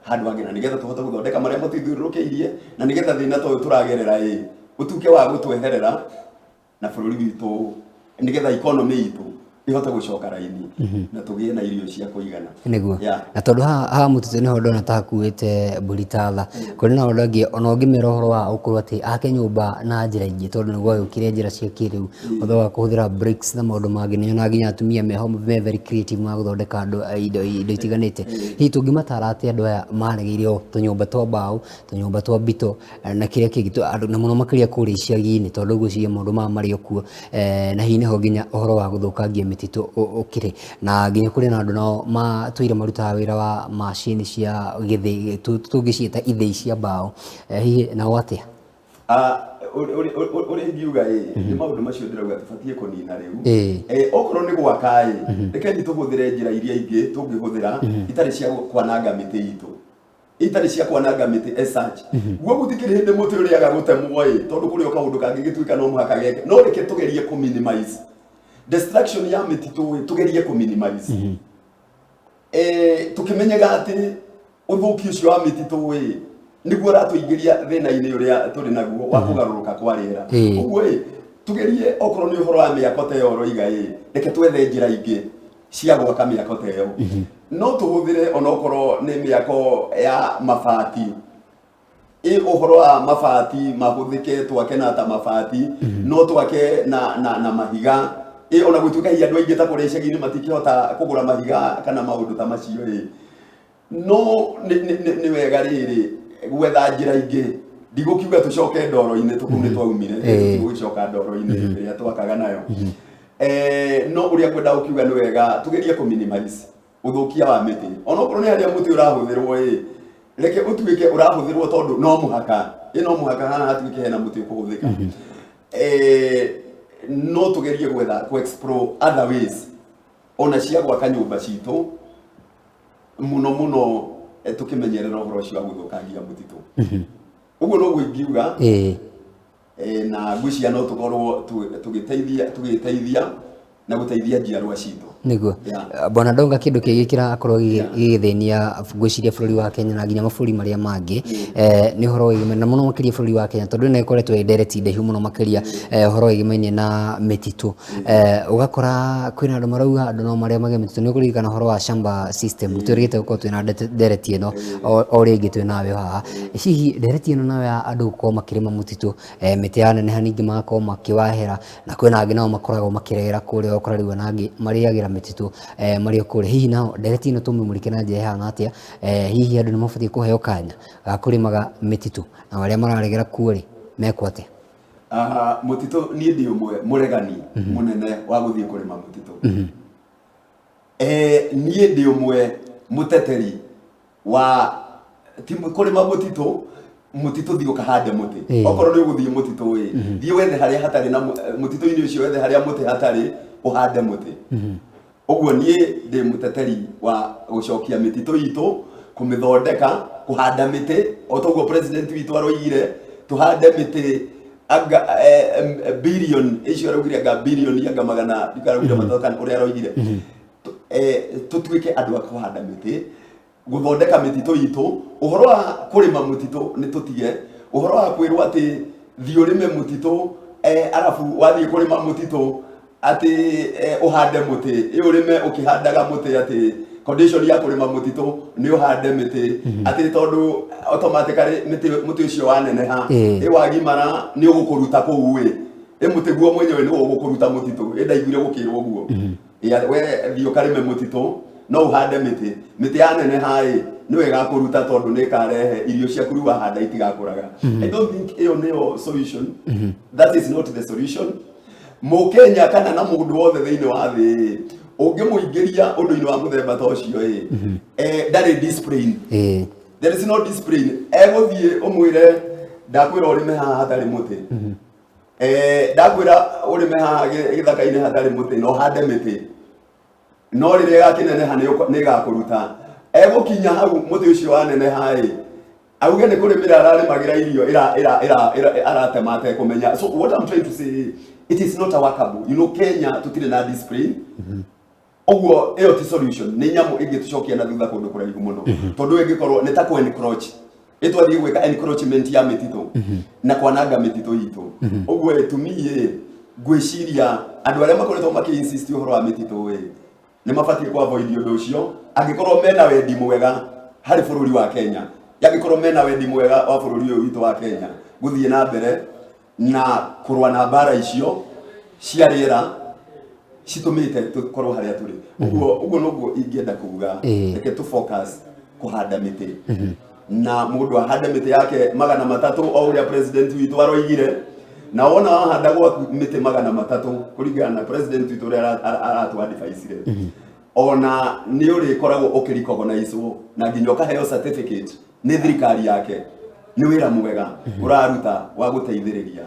handũ hangĩ, na nĩgetha tũhote gũthondeka marĩa matũthiũrũrũkĩirie, na nĩgetha thĩna ta ũyũ tũragerera ĩ ũtuĩke wa gũtweherera na bũrũri witũ, nĩgetha economy itũ ĩhote gũcoka raini na tũgĩe na irio cia kũigana. Na tondũ haha mũtitũ nĩho ndona ta hakuĩte mbũri ta tha, kũrĩ na ũndũ angĩ ona ũngĩmera ũhoro wa ũkorwo atĩ ake nyũmba na njĩra ingĩ, tondũ nĩ gwagĩũkire njĩra cia kĩrĩu, ũhoro wa kũhũthĩra bricks na maũndũ mangĩ. Nĩ nyonaga nginya atumia meho me very creative ma gũthondeka andũ indo itiganĩte. Hihi tũngĩmatara atĩa andũ aya maregeire o tũnyũmba twa mbaũ, tũnyũmba twa mbito na kĩrĩa kĩngĩ, andũ na mũno makĩria kũrĩa icagi-inĩ, tondũ ngwĩciria maũndũ maya marĩ o kuo, na hihi nĩho nginya ũhoro wa gũthũkangia mĩtitũ ũkĩrĩ, na nginya kũrĩ na andũ nao matũire marutaga wĩra wa macini cia gĩthĩi, tũngĩciĩta ithĩi cia mbaũ, hihi nao atĩa? Ah, ũrĩa ingiuga ĩ, nĩ maũndũ macio ndĩrauga tũbatiĩ kũnina rĩu. Okorwo nĩ gwaka ĩ, rekei tũhũthĩre njĩra iria ingĩ tũngĩhũthĩra itarĩ cia kwananga mĩtĩ itũ, itarĩ cia kwananga mĩtĩ as such. Guo gũtikĩrĩ hĩndĩ mũtĩ ũrĩaga gũtemwo ĩ, tondũ kũrĩ o kaũndũ kangĩgĩtuĩka no mũhaka geke, no reke tũgerie kũ minimize destruction ya mĩtitũ ĩ, tũgerie kũ minimize tukĩmenyaga atĩ ũthũki ũcio wa mĩtitũ ĩ nĩguo ũratũingĩria thĩna-inĩ ũrĩa tũrĩ naguo wa kũgarũrũka kwa rĩera. Ũguo ĩ tugerie, okorwo nĩ ũhoro wa mĩako ta ĩyo ũroiga ĩ, reke twethe njĩra ingĩ cia gwaka mĩako ta ĩyo. No tũhũthĩre onokorwo nĩ mĩako ya mabati ĩ, ũhoro wa mabati mahũthĩke, twake na ta mabati, no twake na mahiga ĩ, ona gũtuĩka hihi andũ aingĩ ta kũrĩa icagi-inĩ matingĩhota kũgũra mahiga kana maũndũ ta macio ĩ, no nĩ wega rĩrĩ gwetha njĩra ingĩ. Ndigũkiuga tũcoke ndoro-inĩ tũkũ nĩ twaumire, tũtigũgĩcoka ndoro-inĩ ĩrĩa twakaga nayo. No ũrĩa ngwenda gũkiuga, nĩ wega tũgerie kũ minimize. Ũthũkia wa mĩtĩ, onokorwo nĩ harĩa mũtĩ ũrahũthĩrwo ĩ, reke ũtuĩke ũrahũthĩrwo tondũ no mũhaka, ĩ no mũhaka haha hatuĩke hena mũtĩ ũkũhũthĩka. No tũgerie gwetha kũ explore other ways ona cia gwaka nyũmba citũ mũno mũno, tũkĩmenyerera ũhoro ũcio wa gũthũkangia mũtitũ. Ũguo noguo ingiuga. Na ngwĩciria no tũkorwo tũgĩteithia na gũteithia njiarwa citũ. Nĩguo. Bwana Ndonga, kĩndũ kĩngĩ kĩrakorwo gĩgĩthĩnia ngwĩciria bũrũri wa Kenya na nginya mabũrũri marĩa mangĩ, nĩ ũhoro wĩgiĩ na mũno makĩria bũrũri wa Kenya, tondũ ĩno ĩkoretwo ĩ ndereti ndaihu mũno makĩria, ũhoro wĩgĩmainie na mĩtitũ. Ũgakora kwĩna andũ marauga andũ no marĩmage mĩtitũ. Nĩ ũkũririkana ũhoro wa shamba system, twĩrĩgĩte gũkorwo twĩna ndereti ĩno o rĩngĩ twĩ nawe haha. Hihi ndereti ĩno nayo ya andũ gũkorwo makĩrĩma mũtitũ, mĩtĩ yaneneha ningĩ magakorwo makĩwahĩra, na kwĩna angĩ nao makoragwo makĩregera kũrĩa, ũgakora rĩu ona angĩ marĩagĩra mĩtitũ marĩ o kũrĩa. Hihi nao ndereti ĩno tũmĩmũrĩke na njĩra ĩhana atĩa? Hihi andũ nĩ mabatiĩ kũheo kanya ga kũrĩmaga mĩtitũ, nao arĩa mararegera kuo rĩ, mekwo atĩa? Mũtitũ niĩ ndĩ ũmwe mũregani mũnene wa gũthiĩ kũrĩma mũtitũ. Niĩ ndĩ ũmwe mũteteri wa ti kũrĩma mũtitũ. Mũtitũ thiĩ ũkahande mũtĩ. Okorwo nĩ ũgũthiĩ mũtitũ ĩ, thiĩ wethe harĩa hatarĩ na mũtitũ-inĩ ũcio, wethe harĩa mũtĩ hatarĩ, ũhande mũtĩ. Ũguo niĩ ndĩ mũteteri wa gũcokia mĩtitũ itũ, kũmĩthondeka, kũhanda mĩtĩ o toguo president witũ aroigire tũhande mĩtĩ anga billion icio araugire, anga billion anga magana ndikaraugire matatũ kana ũrĩa aroigire. Tũtuĩke andũ a kũhanda mĩtĩ, gũthondeka mĩtitũ itũ. Ũhoro wa kũrĩma mũtitũ nĩ tũtige ũhoro wa kwĩrwo atĩ thiĩ ũrĩme mũtitũ, arabu wathiĩ kũrĩma mũtitũ atĩ ũhande mũtĩ, ĩ ũrĩme ũkĩhandaga mũtĩ, atĩ condition ya kũrĩma mũtitũ nĩ ũhande mĩtĩ, atĩ tondũ automatically mĩtĩ mũtĩ ũcio waneneha, ĩ wagimara nĩ ũgũkũruta kũu, ĩ mũtĩ guo mwenyewe nĩ ũgũkũruta mũtitũ. Ĩ ndaiguire gũkĩrwo ũguo. Ya, we thiĩ ũkarĩme mũtitũ no ũhande mĩtĩ, mĩtĩ yaneneha ĩ nĩwe ĩgakũruta tondũ nĩ ĩkarehe irio ciaku rĩu wahanda itigakũraga. I don't think ĩyo nĩyo solution. That is not the solution. Mũkenya kana na mũndũ wothe thĩinĩ wa thĩ ũngĩmũingĩria ũndũ-inĩ wa mũthemba ta ũcio ĩ, ndarĩ discipline. There is no discipline. Egũthiĩ ũmwĩre ndakwĩra ũrĩme haha hatarĩ mũtĩ, ndakwĩra ũrĩme haha gĩthaka-inĩ hatarĩ mũtĩ na ũhande mĩtĩ, no rĩrĩa ĩgakĩneneha nĩ ĩgakũruta. Egũkinya hau mũtĩ ũcio waneneha ĩ, auge nĩ kũrĩmĩra ararĩmagĩra irio aratema atekũmenya. So what I'm trying to say, it is not a workable. You know, Kenya tũtirĩ na discipline. Ũguo ĩyo ti solution, nĩ nyamũ ĩngĩtũcokia na thutha kũndũ kũraihu mũno, tondũ ĩngĩkorwo nĩ ta kũ encroach, ĩtwathiĩ gwĩka encroachment ya mĩtitũ na kwananga mĩtitũ itũ. Ũguo ĩ, to me ĩ, ngwĩciria andũ arĩa makoretwo makĩ insist ũhoro wa mĩtitũ ĩ, nĩ mabatiĩ kũ avoid ũndũ ũcio angĩkorwo mena wendi mwega harĩ bũrũri wa Kenya, angĩkorwo mena wendi mwega wa bũrũri ũyũ witũ wa Kenya gũthiĩ na mbere na kũrũa na mbara icio cia rĩera citũmĩte tũkorwo harĩa tũrĩ. Ũguo noguo ingĩenda kuga. Reke tũ focus kũhanda mĩtĩ, na mũndũ ahande mĩtĩ yake 300 o ũrĩa president witũ aroigire. Na wona wahanda gwaku mĩtĩ 300 kũringana na president witũ ũrĩa aratũ advice-ire, ona nĩ ũrĩkoragwo ũkĩrecognizewo na nginya ũkaheo certificate nĩ thirikari yake nĩ wĩra mwega ũraruta wa gũteithĩrĩria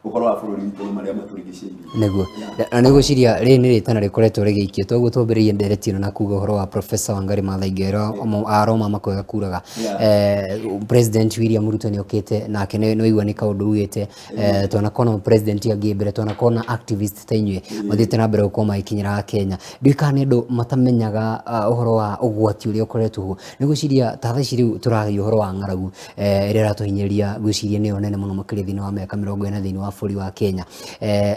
ũhoro wa bũrũri witũ na marĩa matũrigicĩirie. Nĩguo, na nĩ gwĩciria rĩrĩ nĩ rĩtana rĩkoretwo rĩgĩikio, toguo twambĩrĩirie ndereti ĩno na kuga ũhoro wa Professor Wangari Maathai Ngero aroma makwega kuraga. President William Ruto nĩ okĩte nake, nĩ waigua nĩ kaũndũ ugĩte. Twanakona president angĩ mbere, twanakona activist ta inyuĩ mathiĩte na mbere gũkorwo magĩkinyĩra Kenya. Ndiũĩ kana nĩ andũ matamenyaga ũhoro wa ũgwati ũrĩa ũkoretwo ho. Nĩ gwĩciria ta thaa ici rĩu tũraria ũhoro wa ng'aragu ĩrĩa ĩratũhinyĩrĩria, ngwĩciria nĩyo nene mũno makĩria thĩinĩ wa mĩaka 40 thĩinĩ wa bũrũri wa Kenya.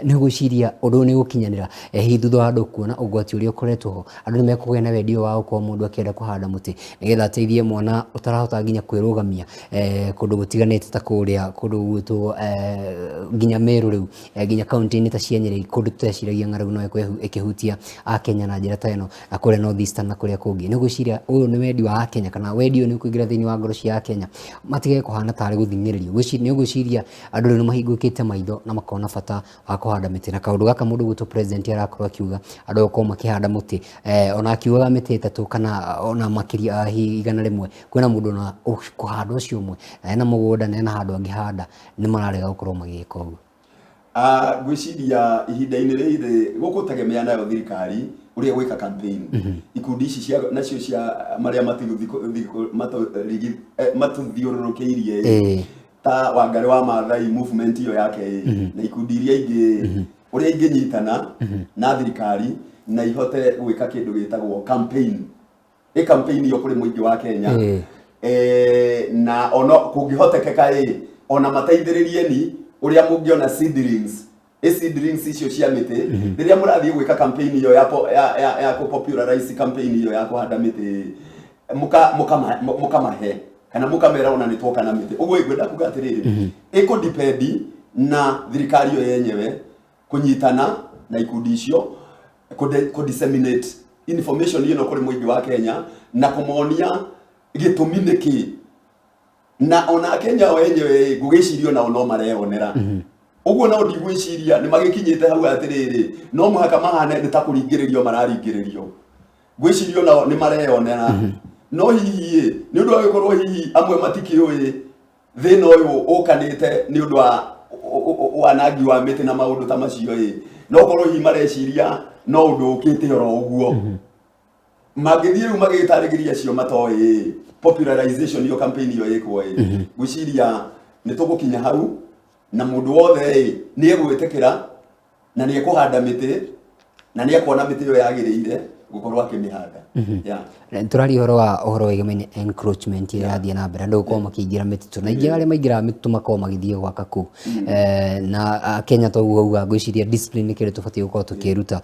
Nĩ ũgwĩciria ũndũ ũyũ nĩ ũgũkinyanĩra? Hihi thutha wa andũ kuona ũgwati ũrĩa ũkoretwo ho, andũ nĩ mekũgĩa na wendi ũyũ wa gũkorwo mũndũ akĩenda kũhanda mũtĩ nĩgetha ateithie mwana ũtarahota nginya kwĩrũgamia kũndũ gũtiganĩte ta kũrĩa kũndũ gũgwĩtwo nginya Meru rĩu, nginya kaunti-inĩ ta cia Nyĩrĩ, kũndũ tũteciragia ng'aragu no ĩkorwo ĩkĩhutia Akenya na njĩra ta ĩno, na kũrĩa North Eastern na kũrĩa kũngĩ? Nĩ ũgwĩciria ũyũ nĩ wendi wa Akenya, kana wendi ũyũ nĩ ũkũingĩra thĩinĩ wa ngoro cia Akenya matige kũhana tarĩ gũthing'ĩrĩrio? Nĩ ũgwĩciria andũ rĩu nĩ mahingũkĩte maitho? maitho na makona bata wa kũhanda mĩtĩ. Na kaũndũ gaka mũndũ gwitũ president arakorwo akiuga andũ gũkorwo makĩhanda mũtĩ, ona akiugaga mĩtĩ 3 kana ona makĩria 100, kwĩna mũndũ ona kũhanda ũcio ũmwe na ena mũgũnda na ena handũ angĩhanda, nĩ mararega gũkorwo magĩka ũguo. Ngwĩciria ihinda-inĩ rĩrĩ gũkũtegemea nayo thirikari ũrĩa gwĩka campaign. Ikundi ici cia nacio cia marĩa matũthiũrũrũkĩirie ta Wangari wa Maathai movement iyo yake na ikundi iria ingĩ, ũrĩa ingĩnyitana na thirikari na ihote gwĩka kĩndũ gĩtagwo campaign. Ĩ campaign iyo kũrĩ mũingĩ wa Kenya. Na ono kũngĩhotekeka ona mateithĩrĩrie ni ũrĩa mũngĩona seedlings, seedlings icio cia mĩtĩ rĩrĩa mũrathiĩ gwĩka campaign iyo ya kũ popularize campaign iyo ya kũhanda mĩtĩ, mũkamahe kana mũkamera ona nĩ twoka na mĩtĩ. Ũguo ngwenda kuga atĩrĩrĩ, ĩkũ depend na thirikari iyo yenyewe kũnyitana na ikundi icio kũ disseminate information ĩno kũrĩ mũingĩ wa Kenya na kũmonia gĩtũmi nĩ kĩ, na ona Kenya o enyewe ngũgĩciria onao no mareyonera. Ũguo nao ndigwĩciria nĩ magĩkinyĩte hau atĩrĩrĩ no mũhaka mahane nĩ ta kũringĩrĩrio mararingĩrĩrio. Ngwĩciria onao nĩ mareyonera. No hihi nĩ ũndũ wa gũkorwo hihi amwe matikĩũĩ thĩna ũyũ ũkanĩte nĩ ũndũ wa wanangi wa mĩtĩ na maũndũ ta macio, no korwo hihi mareciria no ũndũ ũkĩte oro ũguo. Mangĩthiĩ rĩu magĩtarĩria acio matoĩ popularization iyo campaign iyo ĩkwo, ngwĩciria nĩ tũgũkinya hau na mũndũ wothe nĩ egwĩtĩkĩra na nĩ ekũhanda mĩtĩ na nĩ ekuona mĩtĩ ĩyo yagĩrĩire gũkorwo akĩmĩhanda. Tũraria ũhoro wa ũhoro wĩgemaine encroachment ĩrĩa ĩrathiĩ na mbere, andũ gũkorwo makĩingĩra mĩtitũ, na aingĩ arĩa maingĩraga mĩtitũ makoragwo magĩthiĩ gwaka kũu. Na Kenya toguo auga, ngwĩciria discipline nĩ kĩndũ tũbatiĩ gũkorwo tũkĩruta,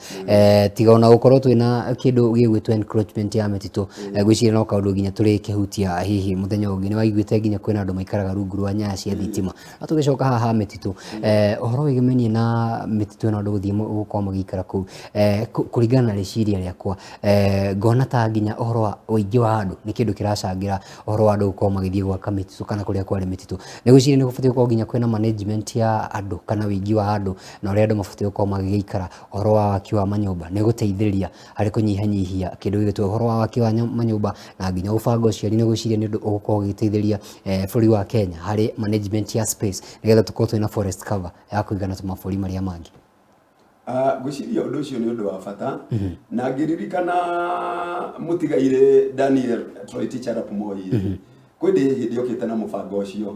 tiga ona gũkorwo twĩna kĩndũ gĩgwĩtwo encroachment ya mĩtitũ. Ngwĩciria no kaũndũ nginya tũrĩkĩhutia hihi mũthenya ũngĩ. Nĩ waiguĩte nginya kwĩna andũ maikaraga rungu rwa nyaya cia thitima. No tũgĩcoka haha mĩtitũ, ũhoro wĩgemainie na mĩtitũ ĩno, andũ gũthiĩ gũkorwo magĩikara kũu, kũringana na rĩciria rĩakwa, ngona ta nginya ũhoro wa ũingĩ wa andũ nĩ kĩndũ kĩracangĩra ũhoro wa andũ gũkorwo magĩthiĩ gwaka mĩtitũ kana kũrĩa kwarĩ mĩtitũ. Nĩ gwĩciria nĩ gũbatiĩ gũkorwo nginya kwĩna management ya andũ kana ũingĩ wa andũ na ũrĩa andũ mabatiĩ gũkorwo magĩgĩikara. Ũhoro wa waki wa manyũmba nĩ gũteithĩrĩria harĩ kũnyihanyihia kĩndũ gĩgwĩtwo ũhoro wa waki wa manyũmba na nginya gũbanga ũciari. Nĩ gwĩciria nĩ ũndũ ũgũkorwo ũgĩteithĩrĩria bũrũri wa Kenya harĩ management ya space, nĩgetha tũkorwo twĩna forest cover ya kũigana ta mabũrũri marĩa mangĩ. Ngwĩciria ũndũ ũcio nĩ ũndũ wa bata, na ngĩririkana mũtigairĩ Daniel Toroitich arap Moi, kwĩ hĩndĩ okĩte na mũbango ũcio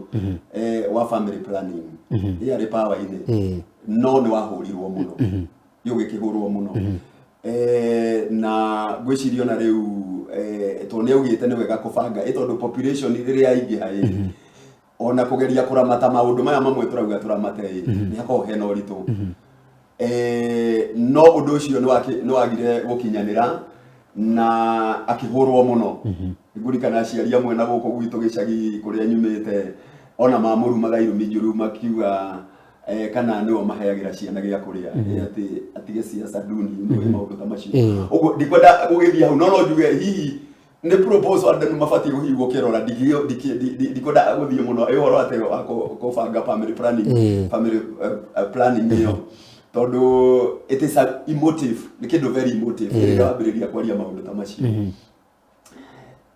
wa family planning ĩ arĩ power-inĩ, no nĩ wahũrirwo mũno, ũgĩkĩhũrwo mũno. Na ngwĩciria ona rĩu, tondũ nĩ augĩte nĩ wega kũbanga, ĩ tondũ population rĩrĩa yaingĩha, ĩ ona kũgeria kũramata maũndũ maya mamwe tũrauga tũramate, ĩ nĩ hakoragwo hena ũritũ. No ũndũ ũcio nĩ wagire gũkinyanĩra na akĩhũrwo mũno. Ngũririkana aciari amwe na gũkũ gwitũ gĩcagi kũrĩa nyumĩte ona mamũrumaga irumi njũru, makiuga kana nĩo maheagĩra ciana gĩa kũrĩa, atĩ atige siasa duni, nĩ maũndũ ta macio. Ũguo ndikwenda gũgĩthiĩ hau, no no njuge hihi nĩ proposal andũ nĩ mabatiĩ hihi gũkĩrora. Ndikwenda gũthiĩ mũno ĩ ũhoro atĩ wa kũbanga family planning, family planning ĩyo, tondũ it is a emotive, nĩ kĩndũ very emotive rĩrĩa wambĩrĩria kwaria maũndũ ta macio.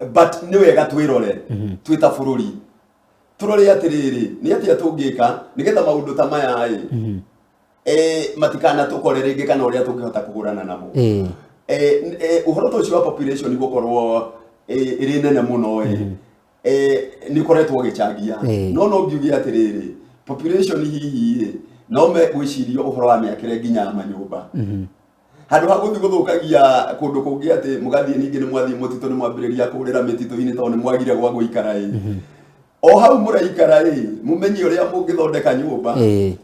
But nĩ wega twĩrore twĩ ta bũrũri, tũrore atĩrĩrĩ, nĩ atĩa tũngĩka nĩgetha maũndũ ta maya ĩ matikanatũkore rĩngĩ, kana ũrĩa tũngĩhota kũhũrana namo. Ũhoro ta ũcio wa population gũkorwo ĩrĩ nene mũno ĩ nĩ ũkoretwo ũgĩchangia. No no ngiuge atĩrĩrĩ, population hihi ĩ no megwĩcirio ũhoro wa mĩakĩre nginya ya manyũmba, handũ ha gũthiĩ gũthũkagia kũndũ kũngĩ, atĩ mũgathiĩ ningĩ nĩ mwathiĩ mũtitũ, nĩ mwambĩrĩria kũrĩra mĩtitũ-inĩ tondũ nĩ mwagire gwa gũikara. Ĩ o hau mũraikara ĩ mũmenye ũrĩa mũngĩthondeka nyũmba.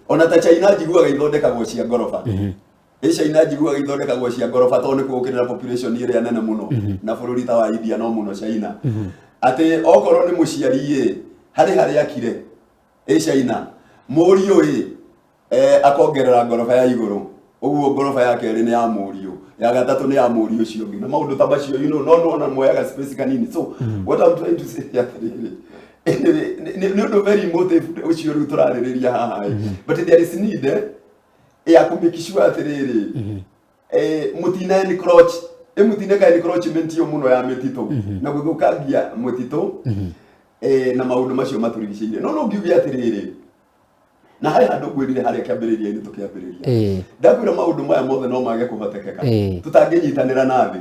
Ona ta China njiguaga ithondekagwo cia ngoroba. Ĩ China njiguaga ithondekagwo cia ngoroba tondũ nĩ gũkĩrĩ na population ĩrĩa nene mũno, na bũrũri ta wa India no mũno China, atĩ okorwo nĩ mũciari ĩ harĩ harĩa akire ĩ China, mũriũ ĩ akongerera ngoroba ya igũrũ, ũguo ngoroba ya kerĩ nĩ ya mũriũ, ya gatatũ nĩ ya mũriũ ũcio ũngĩ, na maũndũ ta macio, no nĩwona moyaga space kanini. So what I'm trying to say atĩrĩrĩ, Nĩ ũndũ very emotive ũcio rĩu tũrarĩrĩria haha ĩ. But there is need ya kũ make sure atĩrĩrĩ, mũtina encroach, mũtineka encroachment ĩyo mũno ya mĩtitũ na gũthũkangia mũtitũ na maũndũ macio matũrigicĩirie. No ngiuge atĩrĩrĩ, na harĩ handũ ngwĩrire harĩa kĩambĩrĩria-inĩ tũkĩambĩrĩria, ndakwĩra maũndũ maya mothe no mage kũhotekeka tũtangĩnyitanĩra na thĩ,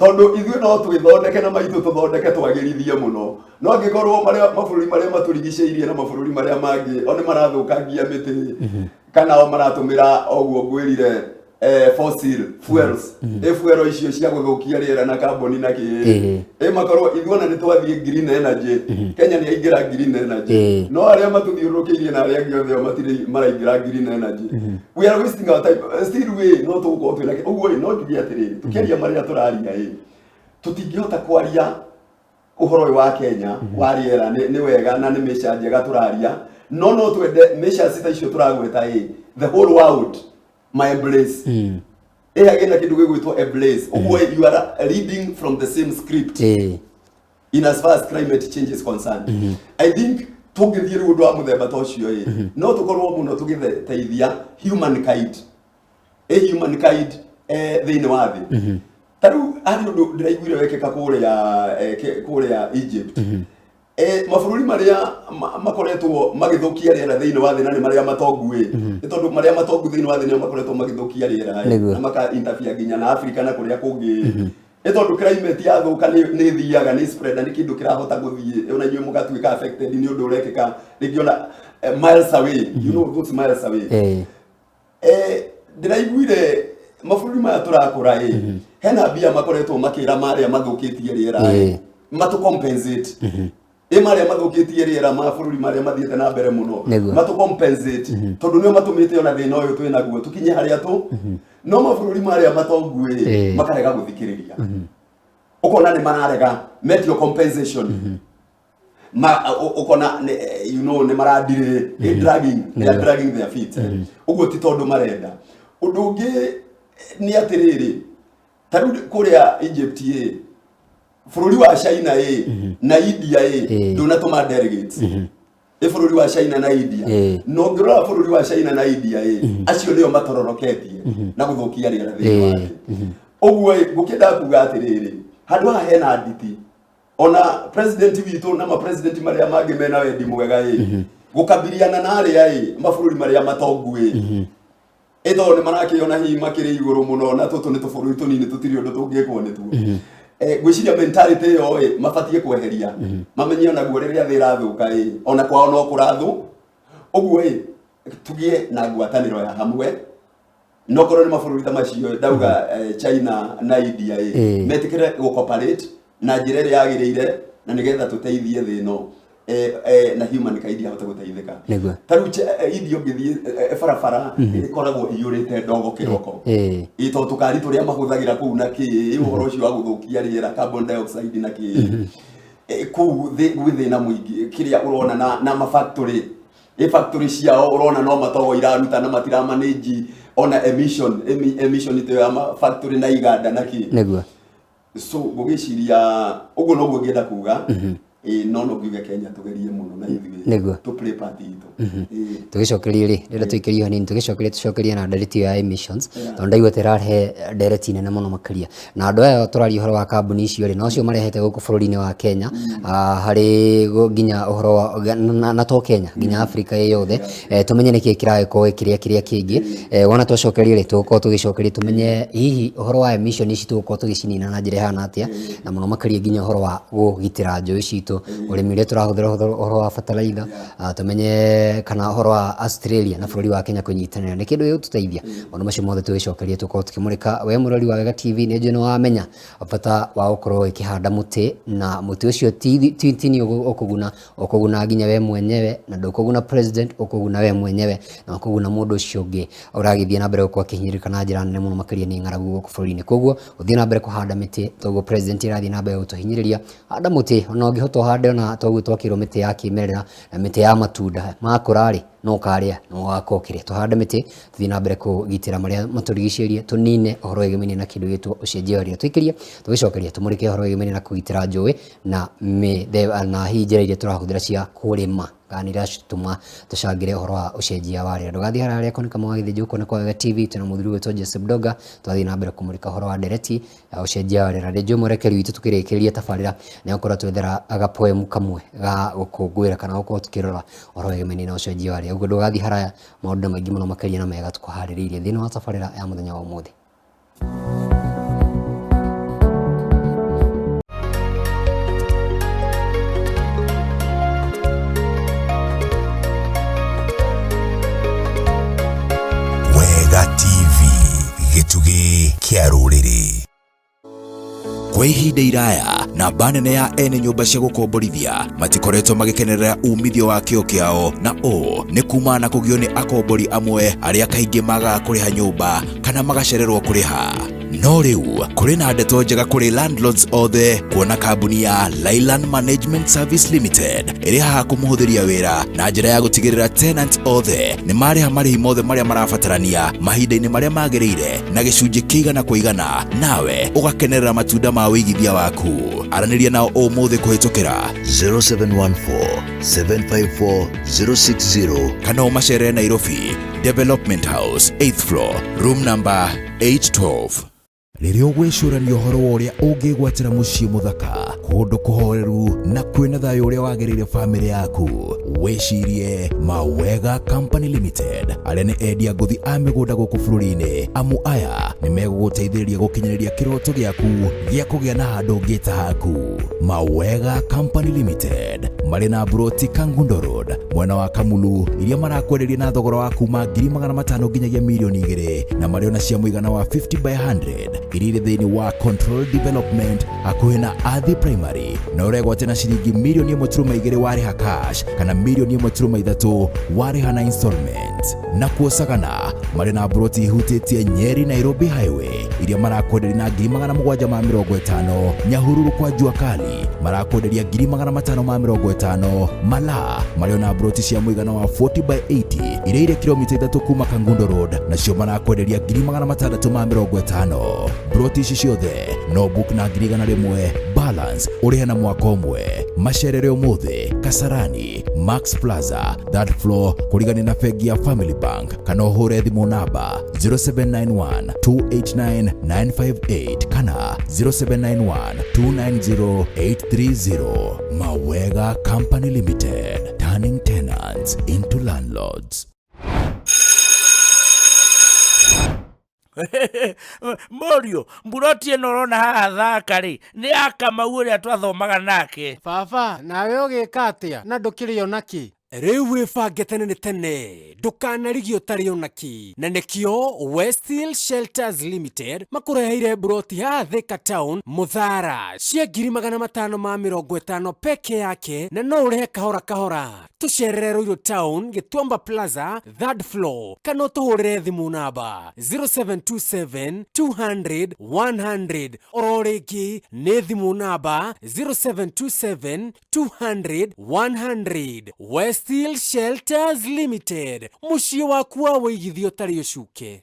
tondũ ithuĩ no twĩthondeke na maitũ tũthondeke twagĩrithie mũno, no angĩkorwo marĩa mabũrũri marĩa matũrigicĩirie na mabũrũri marĩa mangĩ o nĩ marathũkangia mĩtĩ kana o maratũmĩra oguo ngwĩrire fossil fuels, fuel icio cia gũthũkia rĩera na carbon na kĩ, makorwo ithuĩ ona nĩ twathiĩ green energy, Kenya nĩ yaingĩra green energy, no arĩa matũthiũrũrũkĩirie na arĩa angĩ othe o matirĩ maraingĩra green energy, we are wasting our time. Still we no tũgũkorwo twĩna ũguo ĩ, no njuge atĩrĩrĩ, tũkĩaria marĩa tũraria ĩ, tũtingĩhota kwaria ũhoro ũyũ wa Kenya wa rĩera nĩ wega na nĩ mĩca njega tũraria, no twende measures ta icio tũragweta ĩ, the whole world ma embrace ĩ hagĩ na kĩndũ gĩgwĩtwo embrace. Ũguo you are reading from the same script in as far as climate change is concerned. I think tũngĩthiĩ rĩu ũndũ wa mũthemba ta ũcio ĩ, no tũkorwo mũno tũgĩteithia humankind, humankind thĩinĩ wa thĩ. Ta rĩu harĩ ũndũ ndĩraiguire wekĩka kũrĩa Egypt. Mabũrũri marĩa makoretwo magĩthũkia rĩera thĩinĩ wa thĩ na nĩ marĩa matongu ĩ, nĩ tondũ marĩa matongu thĩinĩ wa thĩ nĩo makoretwo magĩthũkia rĩera ĩ, na maka interfere nginya na Africa na kũrĩa kũngĩ, nĩ tondũ climate yathũka nĩ ĩthiaga, nĩ spread na nĩ kĩndũ kĩrahota gũthiĩ ona inyuĩ mũgatuĩka affected nĩ ũndũ ũrekĩka rĩngĩ ona miles away, you know those miles away. Ndĩraiguire mabũrũri maya tũrakũra ĩ, hena mbia makoretwo makĩra marĩa mathũkĩtie rĩera ĩ, matũ compensate ĩ, marĩa mathũkĩtie rĩera mabũrũri marĩa mathiĩte na mbere mũno, matũ compensate tondũ nĩo matũmĩte ona thĩna ũyũ twĩ naguo tũkinye harĩa tũ, no mabũrũri marĩa matongu ĩ, makarega gũthikĩrĩria. Ũkona nĩ mararega metio compensation, ma ũkona you know nĩ maradirĩ, dragging, they are dragging their feet. Ũguo ti tondũ marenda. Ũndũ ũngĩ nĩ atĩrĩrĩ, ta rĩu kũrĩa Egypt ĩ, bũrũri wa China ĩ na India ĩ, ndũnatũma delegates ĩ, bũrũri wa China na India. No ũngĩrora bũrũri wa China na India ĩ, acio nĩo matororoketie na gũthũkia rĩera thĩinĩ wa thĩ. Ũguo ĩ, ngũkĩenda kuga atĩrĩrĩ, handũ haha hena nditi, ona president witũ na mapresident marĩa mangĩ mena wendi mwega ĩ, gũkabiliana na arĩa ĩ mabũrũri marĩa matongu ĩ, tondũ nĩ marakĩona hihi makĩrĩ igũrũ mũno na tũtũ nĩ tũbũrũri tũnini tũtirĩ ũndũ tũngĩkwo nĩtuo. Ngwĩciria mentality ĩyo ĩ mabatiĩ kweheria, mamenye onaguo rĩrĩa thĩ ĩrathũka ĩ, ona kwao no kũrathũ. Ũguo ĩ, tũgĩe na ngwatanĩro ya hamwe, no korwo nĩ mabũrũri ta macio ndauga, China na India ĩ, metĩkĩre gũ-cooperate na njĩra ĩrĩa yagĩrĩire na nĩgetha tũteithie thĩ ĩno na humankind ahote gũteithĩka. Ta rĩu India ũngĩthiĩ barabara ĩkoragwo iyũrĩte ndogo kĩroko, ĩ tondũ tũkari tũrĩa mahũthagĩra kũu na kĩ, ũhoro ũcio wa gũthũkia rĩera, carbon dioxide na kĩ, kũu gwĩ thĩna mũingĩ kĩrĩa ũrona na mafactory ĩ, factory ciao ũrona no matogo iraruta na matira manage ona emission, emission ĩyo ya factory na iganda na kĩ. So ngũgĩciria ũguo noguo ngĩenda kuga ĩ, no ngiuge Kenya tũgerie mũno na ithuĩ tũ play part itũ. Tũgĩcokerie rĩ, ndĩrenda tũikĩrie hanini, tũgĩcokerie tũcokerie na ndereti ĩyo ya emissions, tondũ ndaigua ta ĩrarehe ndereti nene mũno makĩria. Na andũ aya tũraria ũhoro wa kambuni icio rĩ, nocio marehete gũkũ bũrũri-inĩ wa Kenya, harĩ nginya ũhoro wa na to Kenya, nginya Afrika ĩ yothe. Tũmenye nĩkĩ kĩragĩkorwo gĩkĩrĩa kĩrĩa kĩngĩ. Wona twacokeria rĩ, tũgũkorwo tũgĩcokeria tũmenye hihi ũhoro wa emission ici tũgũkorwo tũgĩcinina na njĩra ĩhana atĩa, na mũno makĩria nginya ũhoro wa kũgitĩra njũĩ citũ, ũrĩmi ũrĩa tũrahũthĩra, ũhoro wa bataraitha, tũmenye kana ũhoro wa Australia na bũrũri wa Kenya kũnyitanĩra nĩ kĩndũ gĩgũtũteithia. Maũndũ macio mothe tũgĩcokeria tũkorwo tũkĩmũrĩka. We mũrori wa Wega TV, nĩ njũĩ nĩ wamenya bata wa gũkorwo ũkĩhanda mũtĩ, na mũtĩ ũcio ti nĩ ũkũguna, ũkũguna nginya we mwenyewe, na ndũkũguna president, ũkũguna we mwenyewe na ũkũguna mũndũ ũcio ũngĩ ũragĩthiĩ na mbere gũkorwo akĩhinyĩrĩrĩka na njĩra nene mũno makĩria nĩ ng'aragu gũkũ bũrũri-inĩ. Koguo ũthiĩ na mbere kũhanda mĩtĩ, toguo president arathiĩ na mbere gũtũhinyĩrĩria, handa mũtĩ ona ũngĩhota. Tũhande ona toguo twakĩrwo mĩtĩ ya kĩmerera na mĩtĩ ya matunda makũra rĩ, no ũkarĩa no ũgakorwo ũkĩrĩa. Tũhande mĩtĩ, tũthiĩ na mbere kũgitĩra marĩa matũrigicĩirie, tũnine ũhoro wĩgĩmainie na kĩndũ gĩtwo ũcenjia wa rĩera. Tũikĩrie tũgĩcokeria tũmũrĩke ũhoro wĩgĩmainie na kũgitĩra njũĩ na mĩthemba na hihi njĩra iria tũrahũthĩra cia kũrĩma kana nĩ iratũma tũcangĩre ũhoro wa ũcenjia wa rĩera. Ndũgathiĩ haraya harĩa koneka mwagithĩnjwo kuona kwa Wega TV twĩna mũthuri ũgwĩtwo Joseph Doga, twathiĩ na mbere kũmũrĩka ũhoro wa ndereti ya ũcenjia wa rĩera. Rĩngĩ mwerekeri witũ tũkĩrĩkĩrĩria tabarĩra nĩ agũkorwo twethera gapoemu kamwe ga gũkũngũĩra kana gũkorwo tũkĩrora ũhoro wĩgĩmainie na ũcenjia wa rĩera. Ũguo ndũgathiĩ haraya, maũndũ nĩ maingĩ mũno makĩria na mega tũkũharĩrĩirie thĩinĩ wa tabarĩra ya mũthenya wa ũmũthĩ. Wega TV, gĩtugĩ kĩa rũrĩrĩ. Kwa ihinda iraya namba nene ya ene nyũmba cia gũkomborithia matikoretwo magĩkenerera umithio wa kĩo kĩao, na ũũ nĩ kumana na kũgio nĩ akombori amwe arĩa kaingĩ magaga kũrĩha nyũmba kana magacererwo kũrĩha. No rĩu kũrĩ na ndeto njega kũrĩ landlords othe, kuona kambuni ya Lailand Management Service Limited ĩrĩ haha kũmũhũthĩria wĩra na njĩra ya gũtigĩrĩra tenants othe nĩ marĩha marĩhi mothe marĩa marabatarania mahinda-inĩ marĩa magĩrĩire na gĩcunjĩ kĩigana kwa igana, nawe ũgakenerera matunda ma wĩigithia waku. Aranĩria nao ũmũthĩ kũhĩtũkĩra 0714 754 060 kana ũmacerere Nairobi Development House, 8th floor, room number 812. Rĩrĩa ũgwĩcũrania ũhoro wa ũrĩa ũngĩgwatĩra mũciĩ mũthaka, kũndũ kũhoreru na kwĩna thayũ ũrĩa wagĩrĩire bamĩrĩ yaku, wĩcirie Mawega Company Limited, arĩa nĩ endia ngũthi a mĩgũnda gũkũ bũrũri-inĩ. Amu aya nĩ megũgũteithĩrĩria gũkinyanĩria kĩroto gĩaku gĩa kũgĩa na handũ ũngĩta haku. Mawega Company Limited marĩ na mburoti Kangundo Road mwena wa Kamulu, iria marakwenderia na thogora wa kuma 500,000 nginyagia 2,000,000, na marĩ ona cia mũigana wa 50 by 100 iria irĩ thĩinĩ wa Control Development hakuhĩ na Athi Primary, na ũregwate na ciringi 1.2 million warĩha cash kana 1.3 million warĩha na installment. Na kuo Sagana marĩ na mburoti ihutĩtie Nyeri Nairobi Highway iria marakwenderia na 750,000. Nyahururu kwa Jua Kali marakwenderia 550,000. Malaa marĩ ona mburoti cia mũigana wa 40 by 80 iria irĩ kilomita 3 kuma Kangundo Road, nacio marakwenderia 650,000. Mburoti ici ciothe no book na 100,000, balance ũrĩhe na mwaka ũmwe. Macerere ũmũthĩ Kasarani Max Plaza, third floor, kũrigania na bengi ya Family Bank, kana ũhũre thimũ namba 0791 289 958 kana 0791 290 830. Mawega Company Limited, turning tenants into landlords. Mũriũ, mburoti ĩno ũrona haha thaka rĩ, nĩ ya Kamau ũrĩa twathomaga nake. Baba, nawe ũgĩka atĩa na ndũkĩrĩ ona kĩ? Rĩu wĩbange tene nĩ tene, ndũkanarigio ũtarĩ ona kĩ, na nĩkĩo Westhill Shelters Limited makũreheire mburoti haha Thika Town Mũthara cia 550,000 peke yake, na no ũrĩhe kahora kahora. Tũcerere Ruiru Town Gĩtuamba Plaza, third floor, kana ũtũhũrĩre thimũ namba 0727 200 100. Oro rĩngĩ nĩ thimũ namba 0727 200 100. Westhill Shelters Limited, mũciĩ waku wa wĩigithia ũtarĩ ũcuke.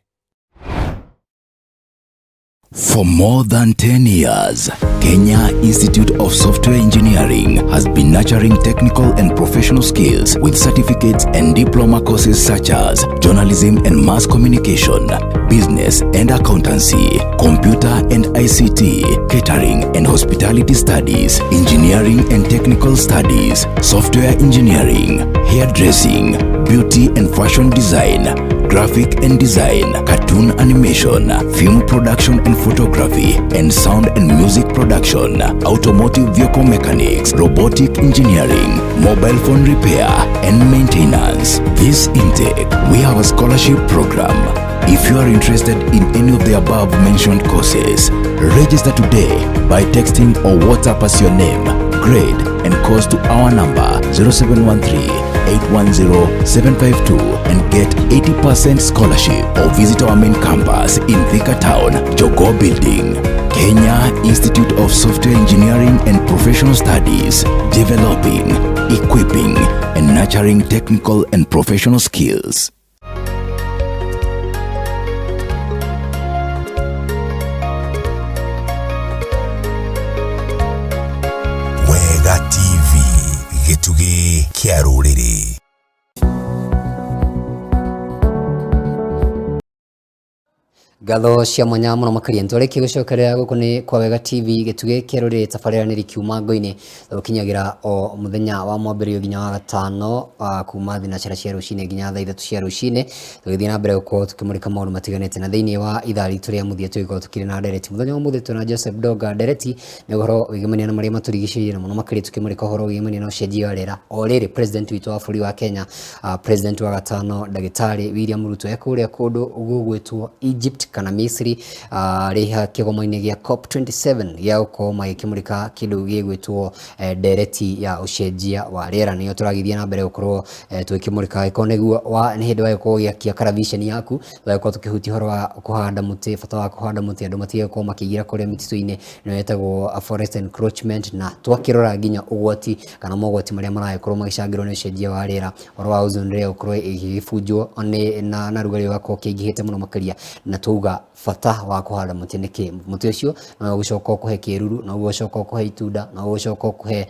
For more than 10 years, Kenya Institute of Software Engineering has been nurturing technical and professional skills with certificates and diploma courses such as journalism and mass communication, business and accountancy, computer and ICT, catering and hospitality studies, engineering and technical studies, software engineering, hairdressing, beauty and fashion design, graphic and design, cartoon animation, film production and photography, and sound and music production, automotive vehicle mechanics, robotic engineering, mobile phone repair and maintenance. This intake, we have a scholarship program. If you are interested in any of the above mentioned courses, register today by texting or WhatsApp us your name, grade, and course to our number 0713 810 752 and get 80% scholarship, or visit our main campus in Thika Town, Jogoo Building. Kenya Institute of Software Engineering and Professional Studies, developing, equipping, and nurturing technical and professional skills. Wega TV, gĩtugĩ kĩa rũrĩrĩ. Ngatho cia mwanya mũno makĩria nĩtwarĩkia gũcokerera gũkũ nĩ kwa Wega TV gĩtugĩ kĩa rũrĩrĩ tabarĩra nĩ rikiuma ngo-inĩ gũkinyagĩra o mũthenya wa mwambĩrĩrio nginya wa gatano kuma thinacara cia rũcinĩ nginya thaa 3 cia rũcinĩ, tũgĩthiĩ na mbere gũkorwo tũkĩmũrĩka maũndũ matiganĩte na thĩinĩ wa ithaa ritũ rĩa mũthia tũgĩkorwo tũkĩrĩ na ndereti. Mũthenya wa ũmũthĩ twĩna Joseph Donga. Ndereti nĩ ũhoro wĩgemania na marĩa matũrigicĩirie na mũno makĩria tũkĩmũrĩka ũhoro wĩgemania na ũcenjia wa rĩera. O rĩrĩ president witũ wa bũrũri wa Kenya, president wa gatano ndagĩtarĩ William Ruto e kũrĩa kũndũ gũgwĩtwo Egypt kana Misri, rĩ kĩgomano-inĩ gĩa COP27 gĩa gũkorwo magĩkĩmũrĩka kĩndũ gĩgwĩtwo ndereti ya ũcenjia wa rĩera. Nĩyo tũragĩthiĩ na mbere gũkorwo tũgĩkĩmũrĩka. Angĩkorwo nĩguo nĩ hĩndĩ wagĩkorwo ũgĩakia karaviceni yaku, tũgagĩkorwo tũkĩhutia ũhoro wa kũhanda mũtĩ, bata wa kũhanda mũtĩ, andũ matige gũkorwo makĩingĩra kũrĩa mĩtitũ-inĩ, nĩyo ĩtagwo forest encroachment, na twakĩrora nginya ũgwati kana mogwati marĩa maragĩkorwo magĩcangĩrwo nĩ ũcenjia wa rĩera, ũhoro wa ozone layer gũkorwo ĩgĩgĩbunjwo nĩ na rugarĩ ũgakorwo ũkĩingĩhĩte mũno makĩria, na twauga bata wa kũhanda mũtĩ nĩkĩ. Mũtĩ ũcio no ũgũcoka ũkũhe kĩruru, no ũgũcoka ũkũhe itunda, no ũgũcoka ũkũhe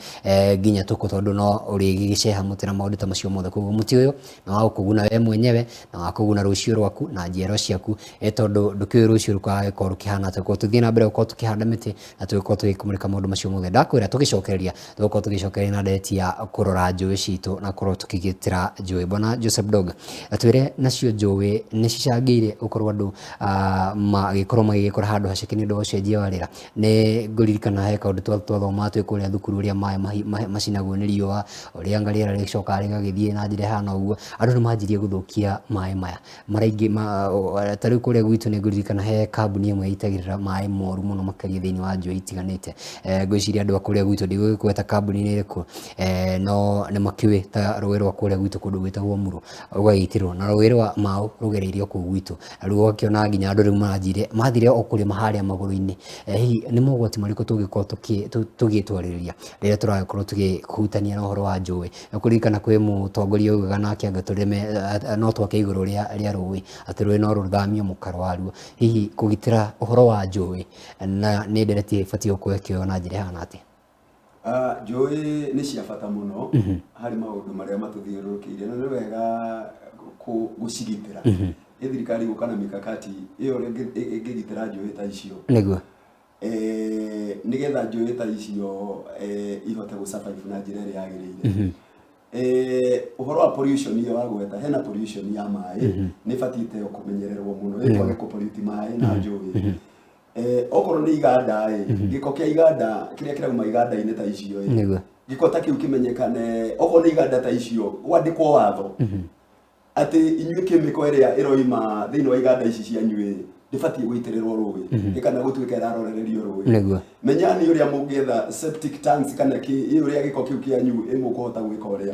nginya tũkũ, tondũ no ũrĩgĩceha mũtĩ na maũndũ ta macio mothe. Koguo mũtĩ ũyũ nĩ wa gũkũguna we mwenyewe na wa kũguna rũciũ rwaku na njiarwa ciaku, tondũ ndũkĩũĩ rũciũ rũgagĩkorwo rũkĩhana atĩa. Koguo tũthiĩ na mbere gũkorwo tũkĩhanda mĩtĩ na tũgĩkorwo tũgĩkũmũrĩka maũndũ macio mothe. Ndakwĩra tũgĩcokereria, tũgũkorwo tũgĩcokereria na ndereti ya kũrora njũĩ citũ na gũkorwo tũkĩgitĩra njũĩ. Bwana Joseph Donga, atwĩre nacio njũĩ nĩ cicangĩire gũkorwo andũ magĩkorwo magĩgĩkora handũ haceke nĩ ũndũ wa ũcenjia wa rĩera. Nĩ ngũririkana he kaũndũ twathomaga twĩ kũrĩa thukuru, ũrĩa maĩ macinagwo nĩ riũa, ũrĩa anga rĩera rĩcokaga rĩgagĩthiĩ na njĩra ĩhana ũguo. Andũ nĩ manjirie gũthũkia maĩ maya maraingĩ ta rĩu kũrĩa gwitũ nĩ ngũririkana he kambuni ĩmwe ĩitagĩrĩra maĩ moru mũno makĩria thĩinĩ wa njũĩ itiganĩte. Ngwĩciria andũ a kũrĩa gwitũ, ndigũgĩkweta kambuni nĩ ĩrĩkũ, no nĩ makĩũĩ ta rũĩ rwa kũrĩa gwitũ kũndũ gwĩtagwo Muro rũgagĩitĩrwo, na rũĩ rwa Mau rũgereirio kũu gwitũ, na rĩu ũgakĩona nginya andũ rĩu manjire mathire o kũrĩma harĩa magũrũ-inĩ. Hihi nĩ mogwati marĩkũ tũngĩkorwo tũgĩtwarĩrĩria rĩrĩa tũragĩkorwo tũgĩhutania na ũhoro wa njũĩ? Na kũririkana kwĩ mũtongoria ugaga nake anga tũrĩme no twake igũrũ rĩa rũĩ, atĩ rũĩ no rũthamio mũkaro waruo. Hihi kũgitĩra ũhoro wa njũĩ na nĩ ndereti ĩbatiĩ gũkorwo ĩkĩoywo na njĩra ĩhana atĩa? Njũĩ nĩ cia bata mũno harĩ maũndũ marĩa matũthiũrũrũkĩirie, na nĩ wega gũcigitĩra. Ĩ thirikari gũka na mikakati ĩyo ĩngĩgitĩra njũĩ ta icio. Nĩguo. Nĩgetha njũĩ ta icio ihote gũ survive na njĩra ĩrĩa yagĩrĩire. Ũhoro wa pollution ĩyo wagweta, hena pollution ya maĩ, nĩ ĩbatiĩ kũmenyererwo mũno, ĩkwage kũ pollute maĩ na njũĩ. Okorwo nĩ iganda ĩ, gĩko kĩa iganda kĩrĩa kĩrauma iganda-inĩ ta icio ĩ, gĩko ta kĩu kĩmenyekane. Okorwo nĩ iganda ta icio gwandĩkwo watho atĩ inyuĩ kĩmĩko ĩrĩa ĩroima thĩinĩ wa iganda ici cianyu ĩ, ndĩbatiĩ gũitĩrĩrwo rũĩ kana gũtuĩka ĩrarorererio rũĩ. Menyani ũrĩa mũngĩetha septic tanks kana kĩ, ĩ ũrĩa gĩko kĩu kĩanyu ĩ mũkũhota gwĩka ũrĩa.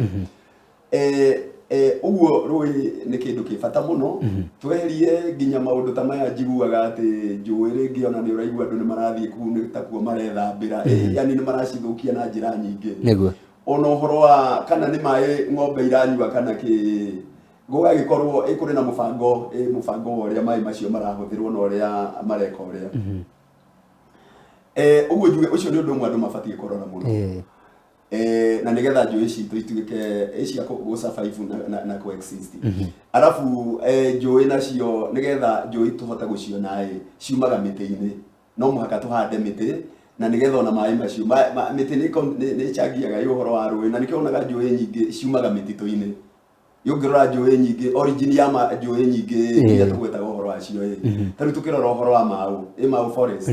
Ũguo rũĩ nĩ kĩndũ kĩ bata mũno. Tweherie nginya maũndũ ta maya njiguaga atĩ njũĩ rĩngĩ ona nĩ ũraigua andũ nĩ marathiĩ kũu nĩ takuo marethambĩra, yani nĩ maracithũkia na njĩra nyingĩ. Ona ũhoro wa kana nĩ maĩ ng'ombe iranyua kana kĩ, gũgagĩkorwo kũrĩ na mũbango, mũbango wa ũrĩa maĩ macio marahũthĩrwo na ũrĩa mareka ũrĩa. Ũguo njuge ũcio nĩ ũndũ ũmwe andũ mabatiĩ kũrora mũno. Na nĩgetha njũĩ citũ ituĩke cia gũ survive na co exist. Arabu njũĩ nacio nĩgetha njũĩ tũhote gũciona ĩ, ciumaga mĩtĩ-inĩ. No mũhaka tũhande mĩtĩ na nĩgetha ona maĩ macio mĩtĩ nĩ ĩchangiaga ũhoro wa rũĩ, na nĩkĩo wonaga njũĩ nyingĩ ciumaga mĩtitũ-inĩ. Ũngĩrora njũĩ nyingĩ, origin ya njũĩ nyingĩ iria tũgwetaga ũhoro wacio ĩ, ta rĩu tũkĩrora ũhoro wa Mau, ĩ Mau forest.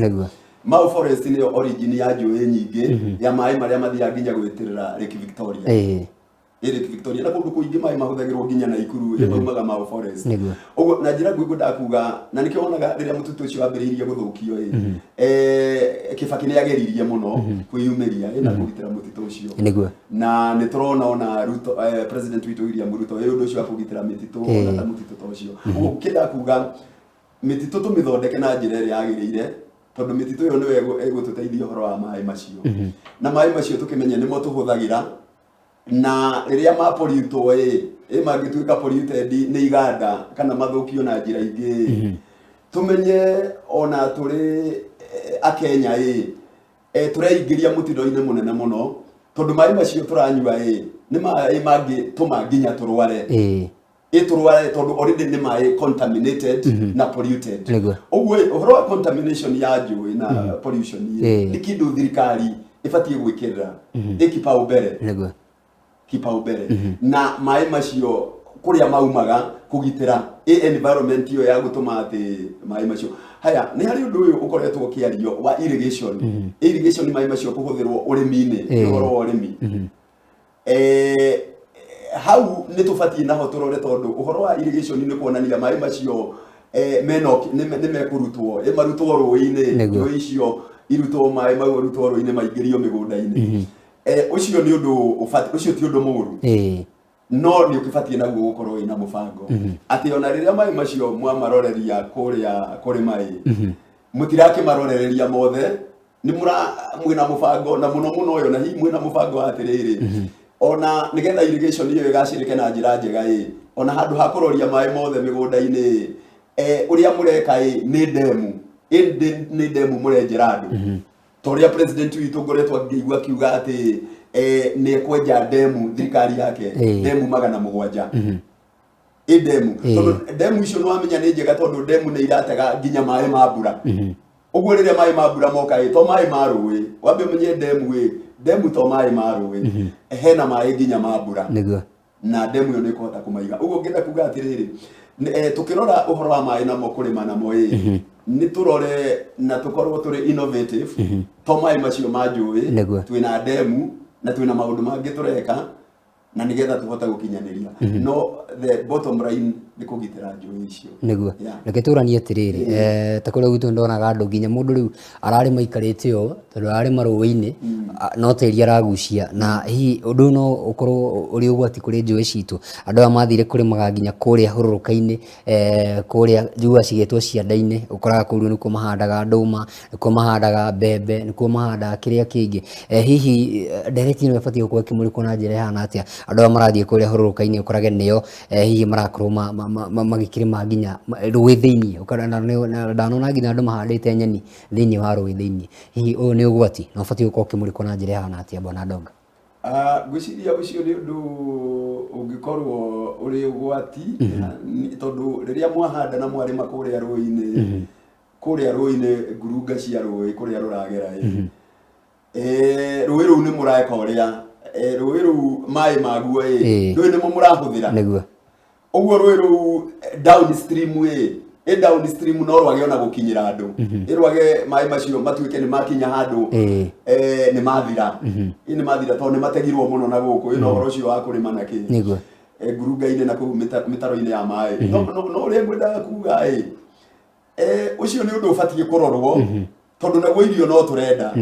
Mau forest nĩyo origin ya njũĩ nyingĩ ya maĩ marĩa mathiaga nginya gwĩtĩrĩra Lake Victoria. Ĩ Lake Victoria na kũndũ kũingĩ maĩ mahũthagĩrwo nginya Naikuru, ĩ maumaga Mau forest. Ũguo na njĩra nguhĩ ngwendaga kuga, na nĩkĩo wonaga rĩrĩa mũtitũ ũcio wambĩrĩirie gũthũkio ĩ, Kibaki nĩ ageririe mũno kwĩyumĩria ĩ na kũgitĩra mũtitũ ũcio. Na nĩ tũrona ona Ruto, President witũ William Ruto, ĩ ũndũ ũcio wa kũgitĩra mĩtitũ ona ta mũtitũ ta ũcio. Ũguo kĩnda kuga mĩtitũ tũmĩthondeke na njĩra ĩrĩa yagĩrĩire, Tondũ mĩtitũ ĩyo nĩyo ĩgũtũteithia ũhoro wa maĩ macio. Na maĩ macio tũkĩmenye nĩmo tũhũthagĩra, na rĩrĩa mapollutwo ĩ, ĩ mangĩtuĩka polluted nĩ iganda kana mathũkio na njĩra ingĩ ĩ, tũmenye ona tũrĩ Akenya ĩ, tũreingĩria mũtino-inĩ mũnene mũno, tondũ maĩ macio tũranyua ĩ, nĩ maĩ mangĩtũma nginya tũrware. Ĩtũrware tondũ already nĩ maĩ contaminated na polluted. Ũguo ĩ, ũhoro wa contamination ya njũĩ na pollution ĩ, nĩ kĩndũ thirikari ĩbatiĩ gwĩkĩrĩra ĩ kipaumbele. Kipaumbele. Na maĩ macio kũrĩa maumaga kũgitĩra ĩ environment ĩyo ya gũtũma atĩ maĩ macio. Haya, nĩ harĩ ũndũ ũyũ ũkoretwo ũkĩario wa irrigation. Irrigation maĩ macio kũhũthĩrwo ũrĩmi-inĩ, ũhoro wa ũrĩmi. Hau nĩ tũbatiĩ naho tũrore, tondũ ũhoro wa irrigation nĩ kuonania maĩ macio mena nĩ mekũrutwo, marutwo rũĩ-inĩ, njũĩ icio irutwo, maĩ mau marutwo rũĩ-inĩ maingĩrio mĩgũnda-inĩ. Ũcio nĩ ũndũ ũbatiĩ, ũcio ti ũndũ mũũru. No nĩ ũkĩbatiĩ naguo gũkorwo wĩna mũbango atĩ ona rĩrĩa maĩ macio mwamaroreria kũrĩa kũrĩma ĩ, mũtirakĩmarorereria mothe, nĩ mũra mwĩna mũbango, na mũno mũno ũyũ, na hihi mwĩna mũbango wa atĩrĩrĩ, ona nĩgetha irrigation ĩyo ĩgacĩrĩke na njĩra njega ĩ, ona handũ ha kũroria maĩ mothe mĩgũnda-inĩ ĩ, ũrĩa mũreka ĩ, nĩ ndemu ĩ, nĩ ndemu mũrenjera andũ, ta ũrĩa president witũ ngoretwo ngĩigua akiuga atĩ nĩ ekwenja ndemu, thirikari yake, ndemu 700 ĩ ndemu, tondũ ndemu icio nĩ wamenya nĩ njega, tondũ ndemu nĩ iratega nginya maĩ ma mbura. Ũguo rĩrĩa maĩ ma mbura moka ĩ, to maĩ ma rũĩ, wambe ũmenye ndemu ĩ, ndemu to maĩ ma rũĩ, hena maĩ nginya ma mbura, na ndemu ĩyo nĩ ĩkũhota kũmaiga. Ũguo ngĩenda kuga atĩrĩrĩ, tũkĩrora ũhoro wa maĩ namo kũrĩma namo ĩ, nĩ tũrore na tũkorwo tũrĩ innovative, to maĩ macio ma njũĩ, twĩna ndemu na twĩna maũndũ mangĩ tũreka na nĩgetha tũhote gũkinyanĩria. No the bottom line nĩ kũgitĩra njũĩ icio. Reke tũranie atĩrĩrĩ, ta kũrĩa gwitũ ndonaga andũ nginya mũndũ rĩu ararĩma aikarĩte ũũ, tondũ ararĩma rũĩ-inĩ, no tĩri aragucia, na hihi ũndũ ũyũ no ũkorwo ũrĩ ũgwati kũrĩ njũĩ citũ. Andũ aya mathire kũrĩmaga nginya kũrĩa hũrũrũka-inĩ, kũrĩa njiguaga cigĩtwo cianda-inĩ, ũkoraga kũu nĩkuo mahandaga ndũma, nĩkuo mahandaga mbembe, nĩkuo mahandaga kĩrĩa kĩngĩ. Hihi ndereti ĩno ĩbatiĩ gũkorwo ĩkĩmũrĩkwo na njĩra ĩhana atĩa? Andũ aya marathiĩ kũrĩa hũrũrũka-inĩ ũkorage nĩo hihi marakorwo magĩkĩrĩma nginya rũĩ thĩiniĩ. Ndanona nginya andũ mahandĩte nyeni thĩiniĩ wa rũĩ thĩiniĩ. Hihi ũyũ nĩ ũgwati na ũbatiĩ gũkorwo ũkĩmũrĩkwo na njĩra ĩhana atĩa, Bwana Ndonga? Ngwĩciria ũcio nĩ ũndũ ũngĩkorwo ũrĩ ũgwati, tondũ rĩrĩa mwahanda na mwarĩma kũrĩa rũĩ-inĩ, kũrĩa rũĩ-inĩ ngurunga cia rũĩ kũrĩa rũragera ĩ, rũĩ rũu nĩ mũreka ũrĩa, rũĩ rũu maĩ maguo ĩ, rũĩ nĩmo mũrahũthĩra. Ũguo rũĩ rũu downstream ĩ, downstream no rwage ona gũkinyĩra andũ, ĩ rwage maĩ macio matuĩke nĩ makinya handũ, nĩ mathira, ĩ nĩ mathira, tondũ nĩ mategirwo mũno na gũkũ ĩ, na ũhoro ũcio wa kũrĩma na kĩ ngurunga-inĩ na kũu mĩtaro-inĩ ya maĩ. No ũrĩa ngwendaga kuga ĩ, ũcio nĩ ũndũ ũbatiĩ kũrorwo, tondũ naguo irio no tũrenda.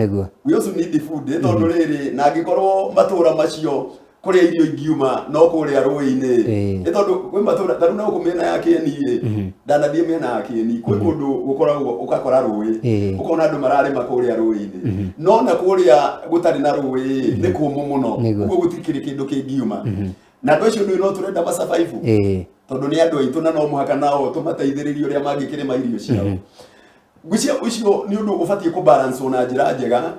We also need food, tondũ rĩrĩ, na angĩkorwo matũra macio kũrĩa irio ingiuma no kũrĩa rũĩ-inĩ, nĩ tondũ kwĩ matũra ta rĩu na gũkũ mĩena ya Kĩeni ĩ, ndanathiĩ mĩena ya Kĩeni, kwĩ kũndũ gũkoragwo ũgakora rũĩ, ũkona andũ mararĩma kũrĩa rũĩ-inĩ, no na kũrĩa gũtarĩ na rũĩ nĩ kũmũ mũno. Ũguo gũtikĩrĩ kĩndũ kĩngiuma, na andũ acio nĩ no tũrenda masurvive, tondũ nĩ andũ aitũ na no mũhaka nao tũmateithĩrĩrie ũrĩa mangĩkĩrĩma irio ciao. Ngwĩciria ũcio nĩ ũndũ ũbatiĩ kũbalance na njĩra njega,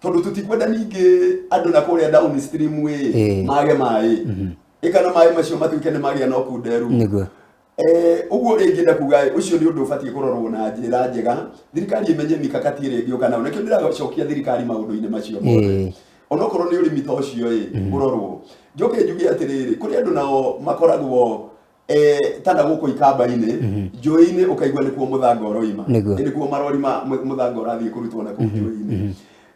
tondũ tũtikwenda ningĩ andũ na kũrĩa downstream ĩ mage maĩ ĩ, kana maĩ macio matuĩke nĩ magĩa na ũkunderu. Ũguo rĩngĩ kuga ũcio nĩ ũndũ ũbatiĩ kũrorwo na njĩra njega, thirikari ĩmenye mikakati ĩrĩa ĩngĩũka nayo. Nĩkĩo ndĩracokia thirikari maũndũ-inĩ macio mothe, onokorwo nĩ ũrĩmi ta ũcio ĩ ũrorwo. Njoke njuge atĩrĩrĩ, kũrĩ andũ nao makoragwo ta na gũkũ ikamba-inĩ njũĩ-inĩ, ũkaigua nĩkuo mũthanga ũroima. Nĩkuo marori ma mũthanga ũrathiĩ kũrutwo na kũu njũĩ-inĩ,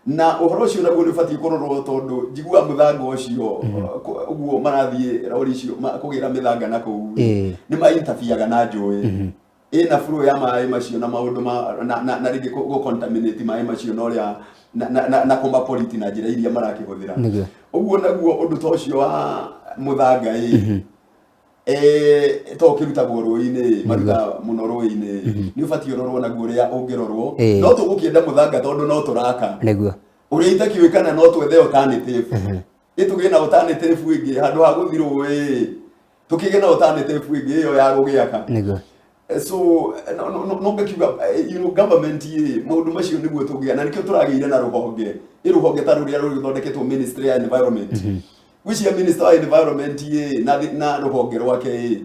na ũhoro ũcio naguo nĩ ũbatiĩ kũrorwo, tondũ njiguaga mũthanga ũcio ũguo marathiĩ rori icio kũgĩra mĩthanga na kũu nĩ ma interferega na njũĩ ĩna flow ya maĩ macio na maũndũ ma na rĩngĩ gũ contaminate maĩ macio na ũrĩa na kũmapollute na njĩra iria marakĩhũthĩra. Ũguo naguo ũndũ ta ũcio wa mũthanga ĩ. To kĩrutagwo rũĩ-inĩ, maruta mũno rũĩ-inĩ, nĩ ũbatiĩ ũrorwo naguo ũrĩa ũngĩrorwo. No tũgũkĩenda mũthanga tondũ no tũraka. Ũrĩa itakĩũĩ kana no twethe alternative, ĩtũgĩe na alternative ĩngĩ handũ ha gũthi rũĩ, tũkĩgĩe na alternative ĩngĩ ĩyo ya gũgĩaka. So no ngakiuga government ĩ maũndũ macio nĩguo tũngĩa, na nĩkĩo tũragĩire na rũhonge, ĩ rũhonge ta rũrĩa rũthondeketwo Ministry ya Environment. Gwĩciria Minister wa Environment ĩ na rũhonge rwake ĩ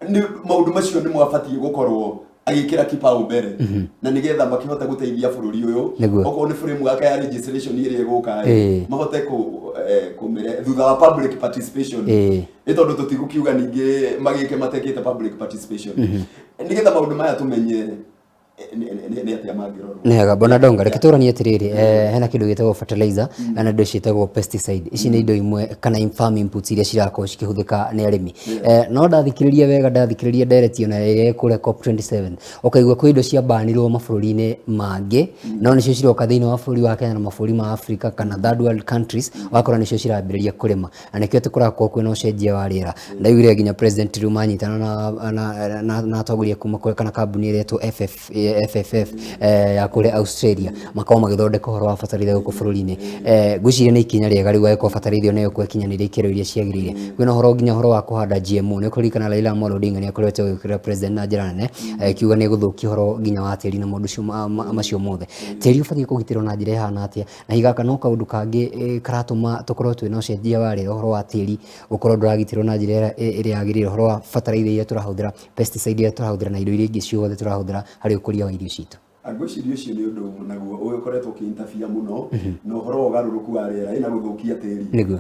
nĩ maũndũ macio nĩ mwabatiĩ gũkorwo agĩkĩra kipaumbele na nĩgetha makĩhote gũteithia bũrũri ũyũ. Okorwo nĩ framework ya legislation ĩrĩa ĩgũka ĩ, mahote kũmĩre thutha wa public participation, nĩ tondũ tũtigũkiuga ningĩ magĩke matekĩte public participation, nĩgetha maũndũ maya tũmenye nĩ atĩa mangĩrorwo. Nĩ wega, Bwana Ndonga, reke tũranie atĩrĩrĩ, hena kĩndũ gĩtagwo fertilizer na indo ciĩtagwo pesticide. Ici nĩ indo imwe kana farm inputs iria cirakorwo cikĩhũthĩka nĩ arĩmi. No ndathikĩrĩria wega, ndathikĩrĩria ndereti ona ĩrĩa ĩ kũrĩa COP27, ũkaigua kwĩ indo ciambanirwo mabũrũri-inĩ mangĩ, no nĩcio ciroka thĩinĩ wa bũrũri wa Kenya na mabũrũri ma Africa kana third world countries, ũgakora nĩcio cirambĩrĩria kũrĩma, na nĩkĩo atĩ kũrakorwo kwĩna ũcenjia wa rĩera. Ndaiguire nginya president rĩu manyitana na atongoria kuma kũrĩa kana kambuni ĩrĩa ĩtwo FFF ya kũrĩa Australia, makorwo magĩthondeka ũhoro wa bataraitha gũkũ bũrũri-inĩ. Ngwĩciria nĩ ikinya rĩega rĩu angĩkorwo bataraitha ĩyo nĩ ĩgũkorwo ĩkinyanĩirie ikĩro iria ciagĩrĩire. Kwĩna ũhoro nginya ũhoro wa kũhanda GMO. Nĩ ũkũririkana Raila Amolo Odinga nĩ akoretwo agĩũkĩrĩra president na njĩra nene, akiuga nĩ ĩgũthũkia ũhoro nginya wa tĩri na maũndũ macio mothe. Tĩri ũbatiĩ kũgitĩrwo na njĩra ĩhana atĩa? Na hihi gaka no kaũndũ kangĩ karatũma tũkorwo twĩna ũcenjia wa rĩera, ũhoro wa tĩri gũkorwo ndũragitĩrwo na njĩra ĩrĩa yagĩrĩire, ũhoro wa bataraitha iria tũrahũthĩra, pesticide iria tũrahũthĩra na indo iria ingĩ ciothe tũrahũthĩra harĩ ũkũria wa irio citũ? Ngwĩciria ũcio nĩ ũndũ naguo ũkoretwo ũkĩintabia mũno na ũhoro wa ũgarũrũku wa rĩera ĩna gũthũkia tĩri.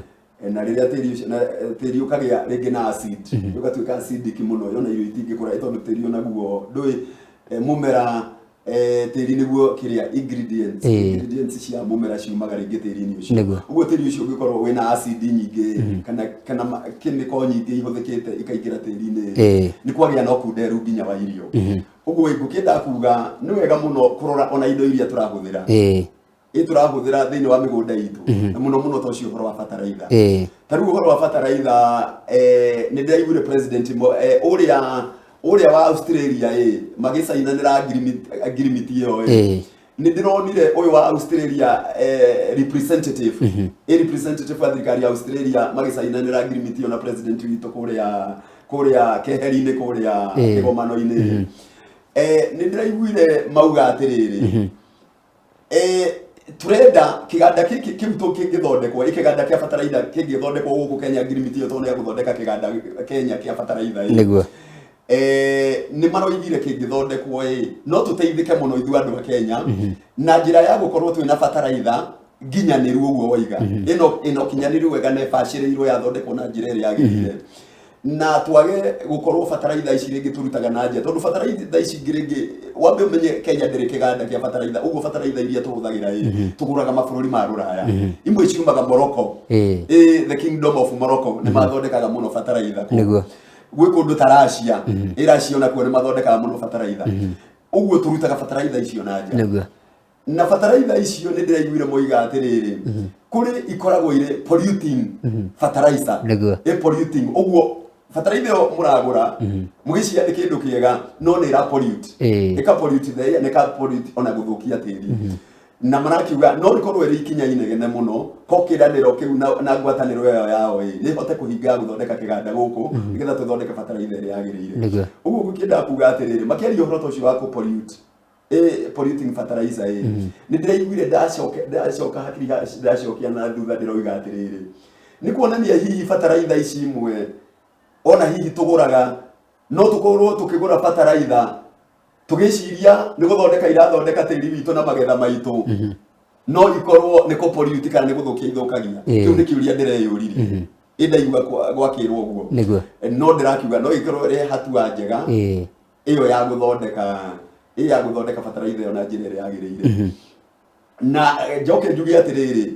Na rĩrĩa tĩri ũcio na tĩri ũkagĩa rĩngĩ na acid, ũgatuĩka acidic mũno, yona irio itingĩkũra, tondũ tĩri onaguo ndũĩ mũmera, tĩri nĩguo kĩrĩa ingredients, ingredients cia mũmera ciumaga rĩngĩ tĩri-inĩ ũcio. Ũguo tĩri ũcio ũngĩkorwo wĩna acid nyingĩ kana chemical nyingĩ ihũthĩkĩte ikaingĩra tĩri-inĩ, nĩ kwagĩa na ũkunderu nginya wa irio. Ũguo ngũkĩenda kuga nĩ wega mũno kũrora ona indo iria tũrahũthĩra, ĩ tũrahũthĩra thĩinĩ wa mĩgũnda itũ, na mũno mũno ta ũcio ũhoro wa bataraitha. Ta rĩu ũhoro wa bataraitha, nĩ ndĩraiguire president ũrĩa wa Australia ĩ magĩcainanĩra agreement ĩyo ĩ, nĩ ndĩronire ũyũ wa Australia, representative, ĩ representative wa thirikari ya Australia, magĩcainanĩra agreement ĩyo na president witũ kũrĩa keheri-inĩ kũrĩa kĩgomano-inĩ. Nĩ ndĩraiguire mauga atĩrĩrĩ, turenda kĩganda gĩkĩ kĩu kĩngĩthondekwo, ĩ kĩganda kĩa bataraitha kĩngĩthondekwo gũkũ Kenya, agreement ĩyo tondũ nĩ ya gũthondeka kĩganda Kenya kĩa bataraitha ĩ, nĩ maroigire kĩngĩthondekwo ĩ no tũteithĩke mũno ithuĩ andũ a Kenya na njĩra ya gũkorwo twĩna bataraitha nginyanĩru, ũguo waiga, ĩno kinyanĩru wega na ĩbacĩrĩirwo, yathondekwo na njĩra ĩrĩa yagĩrĩire, na twage gũkorwo bataraitha ici rĩngĩ tũrutaga na nja, tondũ bataraitha ici ingĩ rĩngĩ, wambe ũmenye Kenya ndĩrĩ kĩganda kĩa bataraitha. Ũguo bataraitha iria tũhũthagĩra ĩ tũgũraga mabũrũri ma rũraya, imwe ciumaga Morocco. Ĩ the Kingdom of Morocco nĩ mathondekaga mũno bataraitha kũu. Gwĩ kũndũ ta Russia, ĩ Russia onakuo nĩ mathondekaga mũno bataraitha. Ũguo tũrutaga bataraitha icio na nja. Na bataraitha icio nĩ ndĩraiguire moiga atĩrĩrĩ, kũrĩ ikoragwo irĩ polluting fertilizer. Ĩ polluting, ũguo bataraitha ĩyo mũragũra mũgĩciria nĩ kĩndũ kĩega, no nĩ ĩra pollute. Ĩka pollute the air, na ĩka pollute ona gũthũkia tĩri. Na marakiuga no rĩkorwo ĩrĩ ikinya inegene mũno ko kĩranĩro kĩu na ngwatanĩro ĩyo yao ĩ nĩ ĩhote kũhinga gũthondeka kĩganda gũkũ, nĩgetha tũthondeke bataraitha ĩrĩa yagĩrĩire. Ũguo ngũkĩenda kuga atĩrĩrĩ, makĩaria ũhoro ta ũcio wa kũ pollute, polluting fertilizer ĩ, nĩ ndĩraiguire ndacoka hakiri ndacokia na thutha, ndĩroiga atĩrĩrĩ, nĩ kuonania hihi bataraitha ici imwe ona hihi tũgũraga, no tũkorwo tũkĩgũra bataraitha tũgĩciria nĩ gũthondeka irathondeka tĩri witũ na magetha maitũ, no ikorwo nĩ kũ pollute kana nĩ gũthũkia ithũkagia. Kĩu nĩ kĩũria ndĩreyũririe, ĩ ndaigua gwakĩrwo ũguo. No ndĩrakiuga no ĩkorwo ĩrĩ hatua njega ĩyo ya gũthondeka bataraitha ĩyo na njĩra ĩrĩa yagĩrĩire. Na njoke njuge atĩrĩrĩ,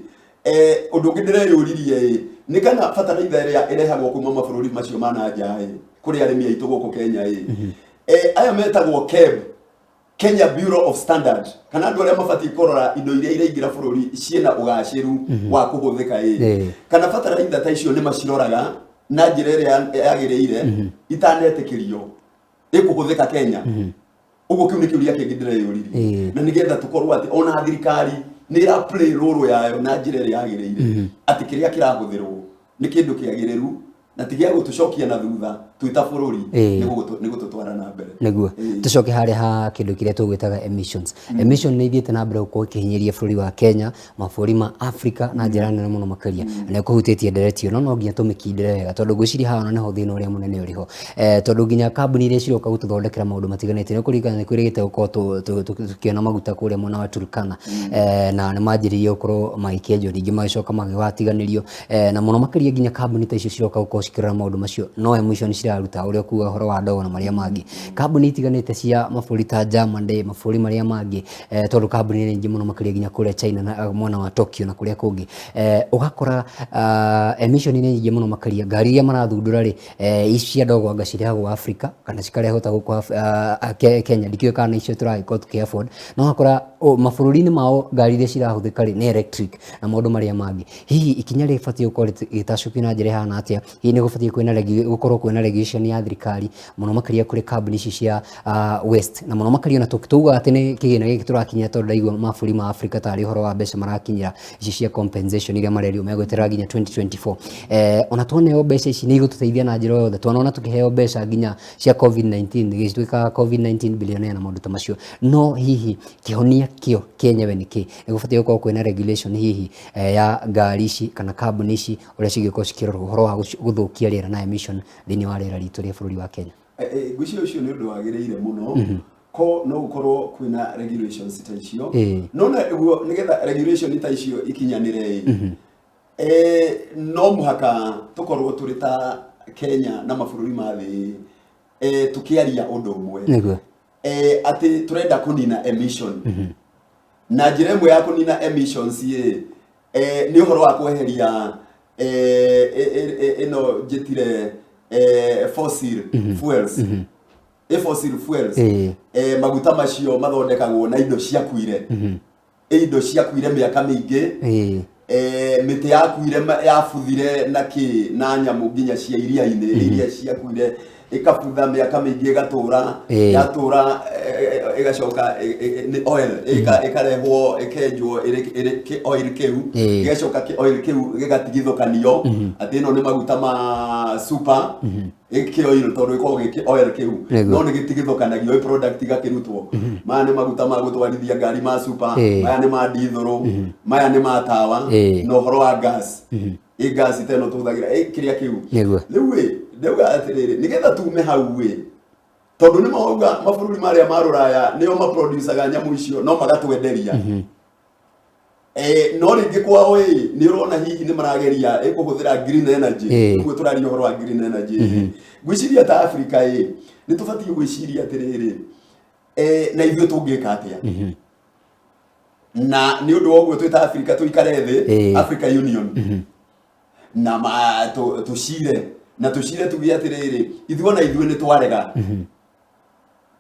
ũndũ ũngĩ ndĩreyũririe ĩ nĩ kana bataraitha ĩrĩa ĩrehagwo kuma mabũrũri macio ma na nja ĩ kũrĩ arĩmi aitũ gũkũ Kenya ĩ, aya metagwo KEB, Kenya Bureau of Standard, kana andũ arĩa mabatiĩ kũrora indo iria iraingĩra bũrũri ciĩna ũgacĩru wa kũhũthĩka ĩ, kana bataraitha ta icio nĩ maciroraga. Na njĩra ĩrĩa yagĩrĩire itanetĩkĩrio ĩkũhũthĩka Kenya. Ũguo kĩu nĩ kĩũria kĩngĩ ndĩreyũririe, na nĩgetha tũkorwo atĩ ona thirikari nĩ ĩra play role yayo na njĩra ĩrĩa yagĩrĩire, atĩ kĩrĩa kĩrahũthĩrwo nĩ kĩndũ kĩagĩrĩru na ti gĩa gũtũcokia na thutha twĩ ta bũrũri, nĩ gũtũtwara na mbere. Nĩguo tũcoke harĩa ha kĩndũ kĩrĩa tũgwĩtaga emissions. Emission nĩ ithiĩte na mbere gũkorwo ĩkĩhinyĩrĩria bũrũri wa Kenya, mabũrũri ma Africa na njĩra nene mũno makĩria, na ĩkũhutĩtie ndereti ĩno. No nginya tũmĩkindĩre wega, tondũ ngwĩciria haha ona nĩho thĩna ũrĩa mũnene ũrĩ ho, tondũ nginya kambuni iria ciroka gũtũthondekera maũndũ matiganĩte, nĩ kũringana nĩ kwĩrĩgĩte gũkorwo tũkĩona maguta kũrĩa mwena wa Turkana, na nĩ manjĩrĩirie gũkorwo magĩkĩenjwo, ningĩ magĩcoka magĩgatiganĩrio, na mũno makĩria nginya kambuni ta icio ciroka gũkorwo cikĩrora maũndũ macio no emission ciraruta, ũrĩa ũkuga ũhoro wa ndogo na marĩa mangĩ. Kambuni itiganĩte cia mabũrũri ta Germany, mabũrũri marĩa mangĩ, tondũ kambuni nĩ nyingĩ mũno makĩria nginya kũrĩa China na mwena wa Tokyo na kũrĩa kũngĩ, ũgakora emission nĩ nyingĩ mũno makĩria. Ngari iria marathundũra rĩ, ici cia ndogo anga cirehagwo Africa kana cikarehwo ta gũkũ Kenya, ndikĩũĩ kana icio tũragĩkorwo tũkĩ afford. No ũgakora mabũrũri-inĩ mao ngari iria cirahũthĩka rĩ nĩ electric na maũndũ marĩa mangĩ. Hihi ikinya rĩbatiĩ gũkorwo rĩgĩtacũkio na njĩra ĩhana atĩa? Hihi nĩ gũbatiĩ gũkorwo kwĩna regulation ya thirikari mũno makĩria kũrĩ kambuni ici cia West, na mũno makĩria ona tũugaga atĩ nĩ kĩgĩna gĩkĩ tũrakinyĩra, tondũ ndaigua mabũrũri ma Africa tarĩ ũhoro wa mbeca marakinyĩra ici cia compensation iria marerirwo megweterera nginya 2024. Ona twaneo mbeca ici nĩ igũtũteithia na njĩra o yothe? Twanona tũkĩheo mbeca nginya cia COVID-19, gĩtuĩkaga COVID-19 billionaire na maũndũ ta macio, no hihi kĩhonia kĩo kĩenyewe nĩ kĩ? Nĩ gũbatiĩ gũkorwo kwĩna regulation hihi ya ngari ici kana kambuni ici, ũrĩa cingĩkorwo cikĩrorwo ũhoro wa gũthũkia rĩera na emission thĩinĩ wa rĩera ritũ rĩa bũrũri wa Kenya? Ngwĩciria ũcio nĩ ũndũ wagĩrĩire mũno, ko no gũkorwo kwĩna regulations ta icio, no naguo nĩgetha regulation ta icio ikinyanĩre ĩ, no mũhaka tũkorwo tũrĩ ta Kenya na mabũrũri ma thĩ tũkĩaria ũndũ ũmwe, atĩ tũrenda kũnina emission. Na njĩra ĩmwe ya kũnina emissions ĩ, nĩ ũhoro wa kweheria ĩno njĩtire fossil fuels, fossil fuels, maguta macio mathondekagwo na indo ciakuire, indo ciakuire mĩaka mĩingĩ, mĩtĩ yakuire, yabuthire na kĩ na nyamũ nginya cia iria-inĩ iria ciakuire, ĩkabutha mĩaka mĩingĩ, ĩgatũra, yatũra ĩgacoka nĩ oil, ĩkarehwo, ĩkenjwo ĩrĩ kĩ oil kĩu, gĩgacoka kĩ oil kĩu gĩgatigithũkanio atĩ ĩno nĩ maguta ma super kĩ oil, tondũ gĩkoragwo gĩ oil kĩu, no nĩ gĩtigithũkanagio ĩ product igakĩrutwo. Maya nĩ maguta ma gũtwarithia ngari ma super, maya nĩ ma ndithũrũ, maya nĩ ma tawa, na ũhoro wa gas, ĩ gas ta ĩno tũhũthagĩra, ĩ kĩrĩa kĩu. Rĩu ĩ ndauga atĩrĩrĩ, nĩgetha tume hau ĩ, tondũ nĩ mauga mabũrũri marĩa ma rũraya nĩo maproducaga nyamũ icio no magatwenderia, no rĩngĩ kwao ĩ nĩ ũrona hihi nĩ marageria ĩ kũhũthĩra green energy. Ũguo tũraria ũhoro wa green energy, ngwĩciria ta Africa ĩ nĩ tũbatiĩ gwĩciria atĩrĩrĩ, na ithuĩ tũngĩka atĩa? Na nĩ ũndũ wa ũguo twĩ ta Africa tũikare thĩ, Africa Union, na tũcire na tũcire tuge atĩrĩrĩ, ithuĩ ona ithuĩ nĩ twarega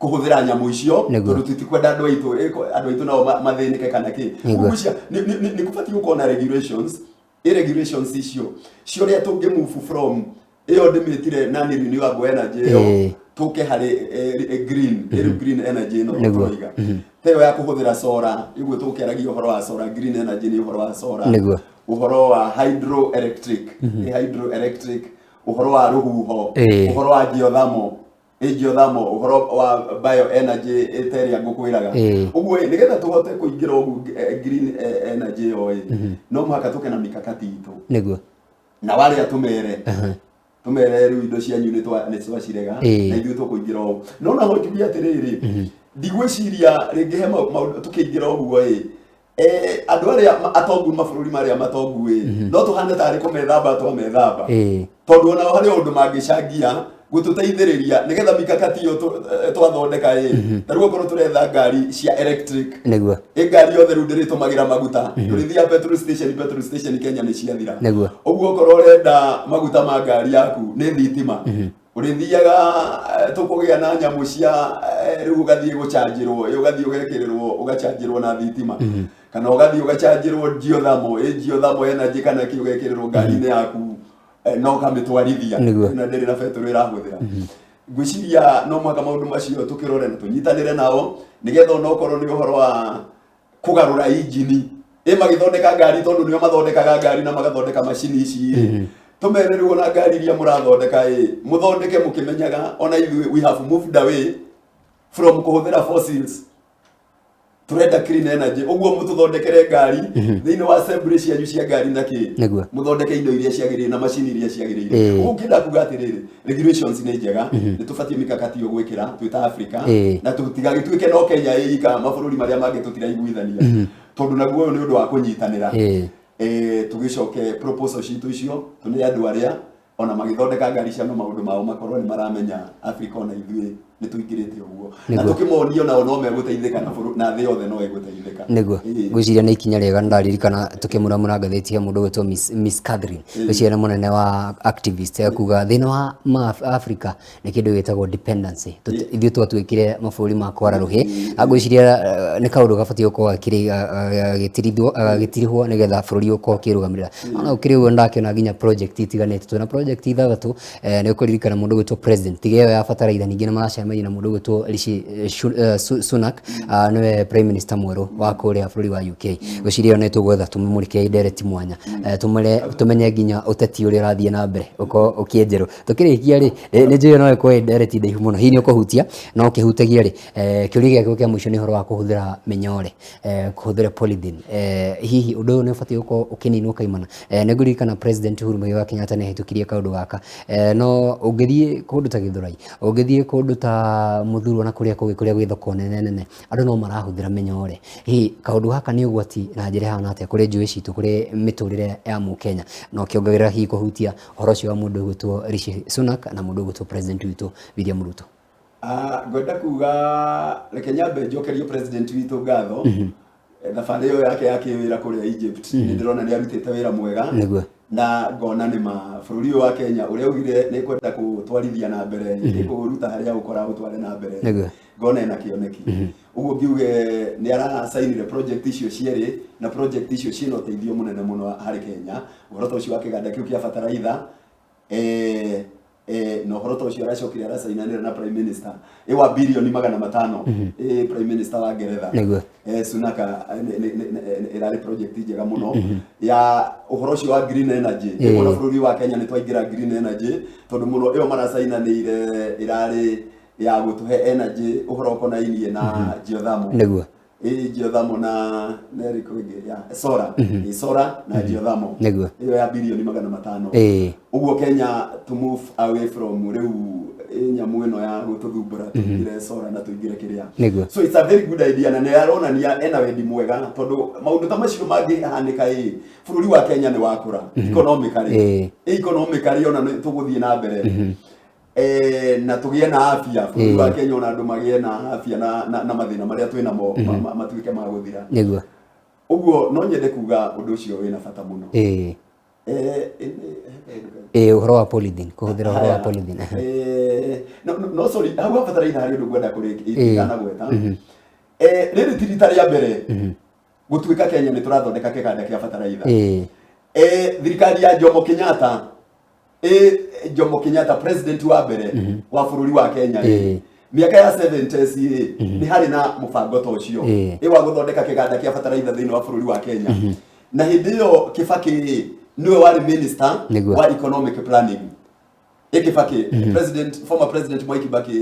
kũhũthĩra nyamũ icio, tondũ tũtikwenda andũ aitũ andũ aitũ nao mathĩnĩke kana kĩ. Ngwĩciria nĩ kũbatiĩ gũkorwo na regulations, ĩ regulations icio cia ũrĩa tũngĩ move from ĩyo ndĩmĩtire non renewable energy ĩyo, tũke harĩ green, ĩrĩu green energy ĩno tũroiga, ta ĩyo ya kũhũthĩra solar. Ũguo tũkĩaragia ũhoro wa solar, green energy nĩ ũhoro wa solar, ũhoro wa hydroelectric, hydroelectric, ũhoro wa rũhuho, ũhoro wa geothermal, geothermal, ũhoro wa bioenergy ĩta ĩrĩa ngũkwĩraga. Ũguo ĩ, nĩgetha tũhote kũingĩra ũguo green energy ĩyo ĩ, no mũhaka tũke na mikakati itũ na warĩa tũmere tũmere rĩu indo cianyu nĩ twacirega, na ithuĩ tũkũingĩra ũũ. No naho njuge atĩrĩrĩ, ndigwĩciria rĩngĩ he maũndũ tũkĩingĩra ũguo ĩ, andũ arĩa atongu, mabũrũri marĩa matongu ĩ, no tũhane tarĩ kũmethamba twamethamba, tondũ onao harĩ ũndũ mangĩcangia gũtũteithĩrĩria nĩgetha mikakati ĩyo twathondeka ĩ. Ta rĩu okorwo tũretha ngari cia electric, ĩ ngari yothe rĩu ndĩrĩtũmagĩra maguta, tũrĩthiaga petrol station, petrol station Kenya nĩ ciathira. Ũguo okorwo ũrenda maguta ma ngari yaku nĩ thitima, ũrĩthiaga, tũkũgĩa na nyamũ cia rĩu ũgathiĩ gũcanjĩrwo, ũgathiĩ ũgekĩrĩrwo, ũgacanjĩrwo na thitima, kana ũgathiĩ ũgacanjĩrwo geothermal, ĩ geothermal energy kana kĩ, ũgekĩrĩrwo ngari-inĩ yaku. No ũkamĩtwarithia Nĩguo. Na ndĩrĩ na betũrũ ĩrahũthĩra. Ngwĩciria no mũhaka maũndũ macio tũkĩrore na tũnyitanĩre nao, nĩgetha onokorwo nĩ ũhoro wa kũgarũra injini ĩ magĩthondeka ngari, tondũ nĩo mathondekaga ngari na magathondeka macini ici ĩ, tũmere rĩu ona ngari iria mũrathondeka ĩ, mũthondeke mũkĩmenyaga ona ithuĩ we have moved away from kũhũthĩra fossils, turenda clean energy. Ũguo mũtũthondekere ngari thĩinĩ wa assembly cianyu cia ngari na kĩ, mũthondeke indo iria ciagĩrĩire na macini iria ciagĩrĩire. Ũguo ngĩenda kuga atĩrĩrĩ, regulations nĩ njega, nĩ tũbatiĩ mikakati ĩyo gwĩkĩra twĩ ta Africa, na tũtigagĩtuĩke no Kenya ĩika, mabũrũri marĩa mangĩ tũtiraiguithania, tondũ naguo ũyũ nĩ ũndũ wa kũnyitanĩra. Tũgĩcoke proposal citũ icio tũnĩ andũ arĩa ona magĩthondeka ngari cia no maũndũ mao makorwo nĩ maramenya Africa ona ithuĩ nĩ tũingĩrĩte ũguo na tũkĩmonia onao no megũteithĩka na na thĩ yothe no ĩgũteithĩka. Ngwĩciria nĩ ikinya rĩega. Nĩndaririkana tũkĩmuramura ngathĩti ya mũndũ ũgwĩtwo Miss Catherine, ngwĩciria nĩ mũnene wa activist, ekuga thĩna wa ma Africa nĩ kĩndũ gĩtagwo dependency. Ithuĩ twatuĩkire mabũrũri ma kwara rũhĩ. Ngwĩciria nĩ kaũndũ gabatiĩ gũkorwo gagĩtirihwo nĩgetha bũrũri ũkorwo ũkĩrũgamĩrĩra. Ona gũkĩrĩ ũguo, ndakĩona nginya project itiganĩte, twĩna project ithathatũ. Nĩ ũkũririkana mũndũ ũgwĩtwo president, tiga ĩyo ya bataraitha, ningĩ nĩ maracemania na mũndũ ũgwĩtwo Rishi Sunak, nĩwe prime minister mwerũ wa kũrĩa bũrũri wa UK. Ngwĩciria ĩyo nĩ tũgwetha tũmũmũrĩke ndereti mwanya, tũmenye nginya ũteti ũrĩa ũrathiĩ na mbere ũkorwo ũkĩenjerwo. Tũkĩrĩkia rĩ, nĩ njũĩ no ĩkorwo ĩ ndereti ndaihu mũno, hihi nĩ ũkũhutia no ũkĩhutagia rĩ, kĩũria gĩakwa kĩa mũico nĩ ũhoro wa kũhũthĩra mĩnyore, kũhũthĩra polythene. Hihi ũndũ ũyũ nĩ ũbatiĩ gũkorwo ũkĩninwo kaimana? Nĩ ngũririkana President Uhuru Muigai wa Kenyatta nĩ ahĩtũkirie kaũndũ gaka, no ũngĩthiĩ kũndũ ta Gĩthũrai, ũngĩthiĩ kũndũ ta Mũthurwa na kũrĩa kũngĩ kũrĩa gwĩ thoko nene nene, andũ no marahũthĩra mĩnyore. Hihi kaũndũ gaka nĩ ũgwati na njĩra ĩhana atĩa kũrĩ njũĩ citũ, kũrĩ mĩtũrĩre ya mũkenya, na ũkĩongagĩrĩra hihi kũhutia ũhoro ũcio wa mũndũ ũgwĩtwo Rishi Sunak na mũndũ ũgwĩtwo President witũ William Ruto? Ngwenda kuga reke nyambe njokerie president witũ ngatho. Thabarĩ ĩyo yake ya kĩwĩra kũrĩa Egypt, nĩ ndĩrona nĩ arutĩte wĩra mwega, na ngona nĩ ma bũrũri ũyũ wa Kenya ũrĩa augire nĩ kwenda kũtwarithia na mbere, nĩ kũũruta harĩa ũkora ũtware na mbere, ngona ena kĩoneki. Ũguo ngiuge nĩ aracainire project icio cierĩ, na project icio ciĩna ũteithio mũnene mũno harĩ Kenya, ũhoro ta ũcio wa kĩganda kĩu kĩa bataraitha, na ũhoro ta ũcio aracokire aracainanĩra na prime minister wa birioni 500, prime minister wa Ngeretha, Sunaka. Ĩrarĩ project njega mũno ya ũhoro ũcio wa green energy. Ona bũrũri wa Kenya nĩ twaingĩra green energy, tondũ mũno ĩyo maracainanĩire ĩrarĩ ya gũtũhe energy ũhoro ũkonainie na geothermal. Ĩ geothermal na ĩrĩkũ ĩngĩ ya solar, ĩ solar na geothermal, ĩyo ya birioni 500. Ũguo Kenya to move away from rĩu ĩ nyamũ ĩno ya gũtũthumbũra, tũingĩre solar na tũingĩre kĩrĩa. So it's a very good idea, na nĩ aronania ena wendi mwega, tondũ maũndũ ta macio mangĩhanĩka ĩ, bũrũri wa Kenya nĩ wakũra economically. Economically ona nĩ tũgũthiĩ na mbere, na tũgĩe na afya bũrũri wa Kenya, ona andũ magĩe na afya na mathĩna marĩa twĩ namo matuĩke ma gũthira. Ũguo no nyende kuga ũndũ ũcio wĩna bata mũno. Ũhoro wa polythene, kũhũthĩra ũhoro wa polythene. No, sorry, hau habataraitha harĩ ũndũ ngwenda kũrĩkanagweta. Rĩrĩ ti rita rĩa mbere gũtuĩka Kenya nĩ tũrathondeka kĩganda kĩa bataraitha. Thirikari ya Jomo Kenyatta, Jomo Kenyatta president wa mbere wa bũrũri wa Kenya, mĩaka ya 70s nĩ harĩ na mũbango ta ũcio wa gũthondeka kĩganda kĩa bataraitha thĩinĩ wa bũrũri wa Kenya, na hĩndĩ ĩyo Kibaki nĩwe warĩ minister wa economic planning. Kibaki, president, former president Mwai Kibaki,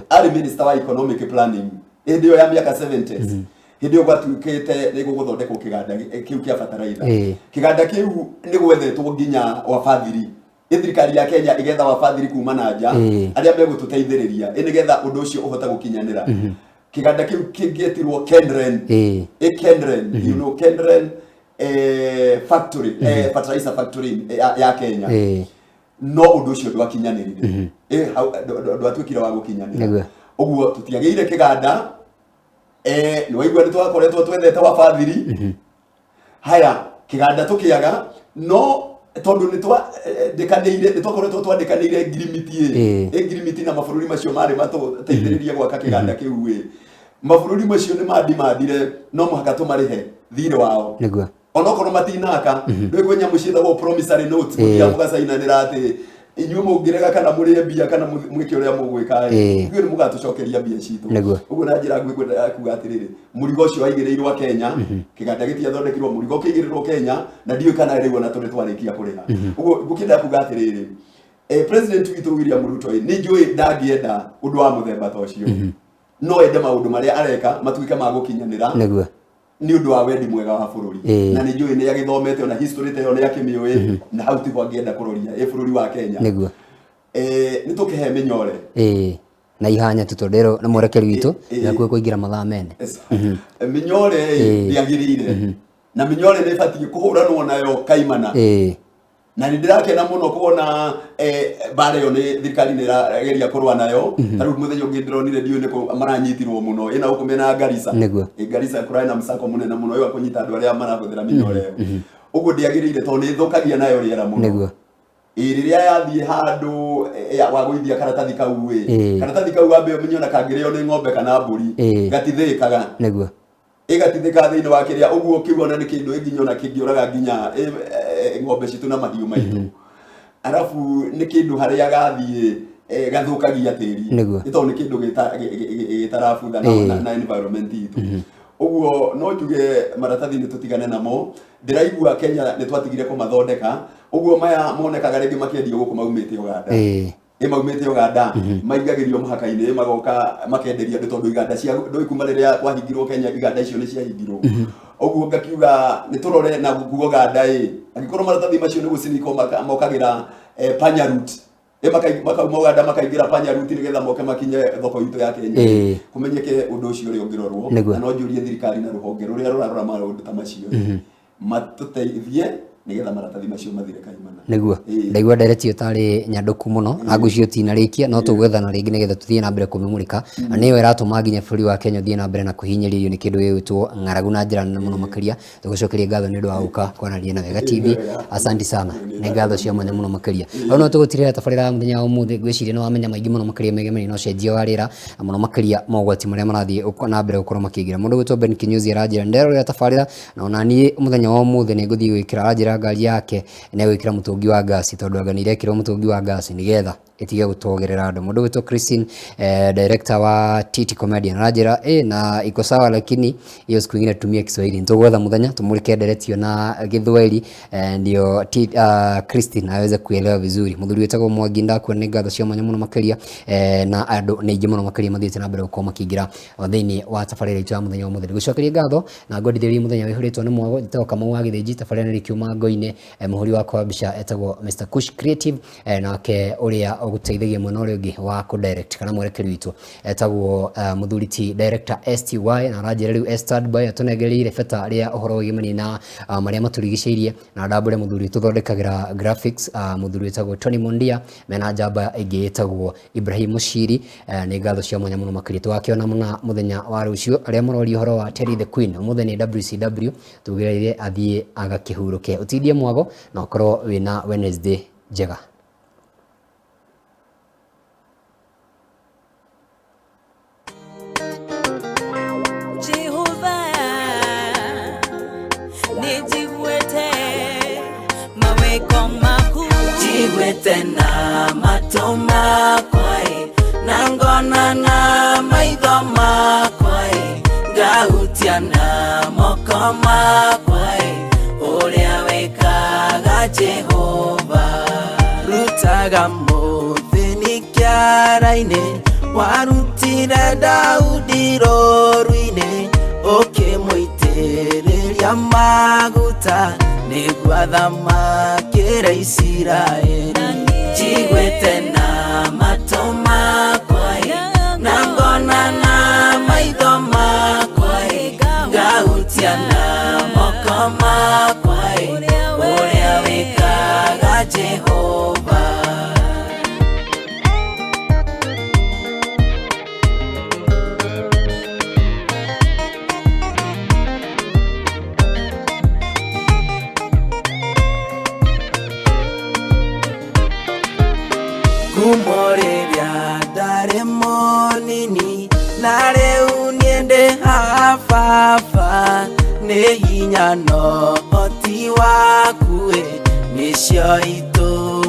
arĩ minister wa economic planning hĩndĩ ĩyo ya mĩaka 70s. Hĩndĩ ĩyo gwatuĩkĩte nĩ gũgũthondekwo kĩganda kĩu kĩa bataraitha. Kĩganda kĩu nĩ gwethetwo nginya wabathiri, thirikari ya Kenya ĩgetha wabathiri kuma na nja arĩa megũtũteithĩrĩria nĩgetha ũndũ ũcio ũhote gũkinyanĩra. Kĩganda kĩu kĩngĩetirwo Kenren. Kenren, you know Kenren factory, fertilizer factory ya Kenya. No ũndũ ũcio ndwakinyanĩrire. Ndwatuĩkire wa gũkinyanĩra. Ũguo tũtiagĩire kĩganda. Nĩ waigua nĩ twakoretwo twethete wabathiri haya kĩganda tũkĩaga, no tondũ nĩ twandĩkanĩire, nĩ twakoretwo twandĩkanĩire ngirimiti ĩ ngirimiti na mabũrũri macio marĩ matũteithĩrĩrie gwaka kĩganda kĩu, mabũrũri macio nĩ mandimandire no mũhaka tũmarĩhe thirĩ wao. Onokorwo matinaka ndũĩ kwĩ nyamũ ciĩtagwo promissory notes, mũthiaga mũgacainanĩra atĩ inyuĩ mũngĩrega kana mũrĩe mbia kana mwĩke ũrĩa mũgwĩka ĩ, ithuĩ nĩ mũgatũcokeria mbia citũ. Ũguo na njĩra nguhĩ ngwendaga kuga atĩrĩrĩ, mũrigo ũcio waigĩrĩirwo Kenya, kĩganda gĩtiathondekirwo, mũrigo ũkĩigĩrĩrwo Kenya, na ndiũĩ kana rĩu ona tũrĩ twarĩkia kũrĩha. Ũguo ngũkĩenda kuga atĩrĩrĩ, president witũ William Ruto ĩ, nĩ njũĩ ndangĩenda ũndũ wa mũthemba ta ũcio, no ende maũndũ marĩa areka matuĩke ma gũkinyanĩra nĩ ũndũ wa wendi mwega wa bũrũri. Na nĩ njũĩ nĩ agĩthomete, ona history ta ĩyo nĩ akĩmĩũĩ, na hau tiho angĩenda kũroria ĩ bũrũri wa Kenya. Nĩ tũkĩhe mĩnyore. Ĩĩ, na ihanya tu tondũ ĩro nĩ mwerekeri witũ nĩ hakuhĩ kũingĩra mathaa mene. Mĩnyore ĩ ndĩagĩrĩire, na mĩnyore nĩ ĩbatiĩ kũhũranwo nayo kaimana. Na nĩ ndĩrakena mũno kuona mbara ĩyo nĩ thirikari nĩ ĩrageria kũrũa nayo. Ta rĩu mũthenya ũngĩ ndĩronire, ndiũĩ nĩkũ maranyitirwo mũno, ĩna gũkũ mĩena ya Garissa. Garissa kũrarĩ na msako mũnene mũno wa kũnyita andũ arĩa marahũthĩra mĩnyore ĩyo. Ũguo ndĩagĩrĩire tondũ nĩ ĩthũkagia nayo rĩera mũno. Ĩ rĩrĩa yathiĩ handũ wagũithia karatathi kau ĩ, karatathi kau wambe ũmenye ona kangĩrĩo nĩ ng'ombe kana mbũri, gatithĩĩkaga. Ĩgatithĩka thĩinĩ wa kĩrĩa ũguo kĩu ona nĩ kĩndũ nginya ona kĩngĩũraga nginya ng'ombe citũ na mahiũ maitũ. Arabu nĩ kĩndũ harĩa gathiĩ gathũkagia tĩri. Nĩ tondũ nĩ kĩndũ gĩtarabutha na environment itũ. Ũguo no njuge maratathi nĩ tũtigane namo. Ndĩraigua Kenya nĩ twatigire kũmathondeka, ũguo maya monekaga rĩngĩ makĩendio gũkũ maumĩte Uganda. Ĩ maumĩte Uganda, maingagĩrio mũhaka-inĩ, magoka makenderia andũ, tondũ iganda cia ndũĩ kuma rĩrĩa kwahingirwo Kenya, iganda icio nĩ ciahingirwo. Ũguo ngakiuga nĩ tũrore na kuga Uganda ĩ angĩkorwo maratathi macio nĩ gũcinikwo mokagĩra panya route ĩ makauma Uganda makaingĩra panya route nĩgetha moke makinye thoko itũ ya Kenya. Kũmenyeke ũndũ ũcio ũrĩa ũngĩrorwo. Na no njũrie thirikari na rũhonge rũrĩa rũrarora maũndũ ta macio matũteithie nĩgetha maratathi macio mathire kaimana. Ndaigua ndereti ĩyo tarĩ nyandũku mũno na ngwĩciria ũtinarĩkia, no tũgwethana rĩngĩ nĩgetha tũthiĩ na mbere kũmĩmũrĩka, na nĩyo ĩratũma nginya bũrũri wa Kenya ũthiĩ na mbere na kũhinyĩrĩrio nĩ kĩndũ gĩgwĩtwo ng'aragu na njĩra nene mũno makĩria. Tũgũcokeria ngatho nĩ ũndũ wa gũka kwaranĩria na Wega TV. Asanti sana, nĩ ngatho cia mwanya mũno makĩria. Hau no tũgũtirĩra tabarĩra ya mũthenya wa ũmũthĩ. Ngwĩciria nĩ wamenya maingĩ mũno makĩria megemainie na ũcenjia wa rĩera, na mũno makĩria mogwati marĩa marathiĩ na mbere gũkorwo makĩingĩra. Mũndũ ũgwĩtwo Ben Kinyozi aranjĩra nderorera tabarĩra, na ona niĩ mũthenya wa ũmũthĩ nĩ ngũthiĩ gwĩkĩra, aranjĩra ngari yake nĩ egwĩkĩra mũtũngi wa ngasi, tondũ anga nĩ irekĩrwo mũtũngi wa ngasi nĩgetha ĩtige gũtogerera andũ. Mũndũ ũgwĩtwo Christine, director wa TT Comedian, aranjĩra na iko sawa, lakini hiyo siku ingine tutumie Kiswahili. Nitũgwetha mũthenya tumulike nderetio na Gĩthwaĩri, ndio Christine aweze kuelewa vizuri. Mũthuri wĩtagwo Mwangi ndakuona, nĩ ngatho cia mwanya mũno makĩria, na andũ nĩ aingĩ mũno makĩria mathiĩte na mbere gũkorwo makĩingĩra thĩinĩ wa tabarĩra itũ ya mũthenya wa ũmũthĩ. Nĩgũcokeria ngatho na ngwendithĩrĩrie mũthenya wĩihũrĩtwo nĩ mwago. Njĩtagwo Kamau wa Gĩthĩnji, tabarĩra nĩ rĩkiuma ngo-inĩ. Mũhũri wakwa wa mbica etagwo Mr Kush Creative, nake ũrĩa ũgũteithagia mwena ũrĩa ũngĩ wa kũ direct kana mwerekeri witũ etagwo mũthuri ti director STY, na aranjĩra rĩu standby atũnengereire beta rĩa ũhoro wĩgĩmanie na marĩa matũrigicĩirie, na ndambũre mũthuri tũthondekagĩra graphics, mũthuri wĩtagwo Tony Mondia, mena njamba ĩngĩ ĩtagwo Ibrahim Mushiri. Nĩ ngatho cia mwanya mũno makĩria. Tũgakĩona mũna mũthenya wa rũciũ. Arĩa maroria ũhoro wa Terry the Queen, ũmũthĩ nĩ WCW, tugĩrĩire athiĩ agakĩhurũke. Ũtindie mwago na ũkorwo wĩna Wednesday njega. Jehova, nĩnjiguĩte mawĩko maku, njiguĩte na matũ makwa ĩ, na ngona na maitho makwa ĩ, ngahutia na moko makwa ĩ, ũrĩa wĩkaga Jehova. Rutaga mũthĩni kĩara-inĩ, warutire Daudi rũru-inĩ, ũkĩmũitĩrĩria maguta nĩguo athamakĩre Isiraeli. Njiguĩte na matũ makwa ĩ, na ngona na maitho makwa ĩ, ngahutia na moko makwa ĩ, ũrĩa wĩkaga Jehova. Kuma rĩrĩa ndarĩ mũnini na rĩu niĩ ndĩ haha baba. Nĩ hinya no hoti waku ĩ, nĩcio itũmaga.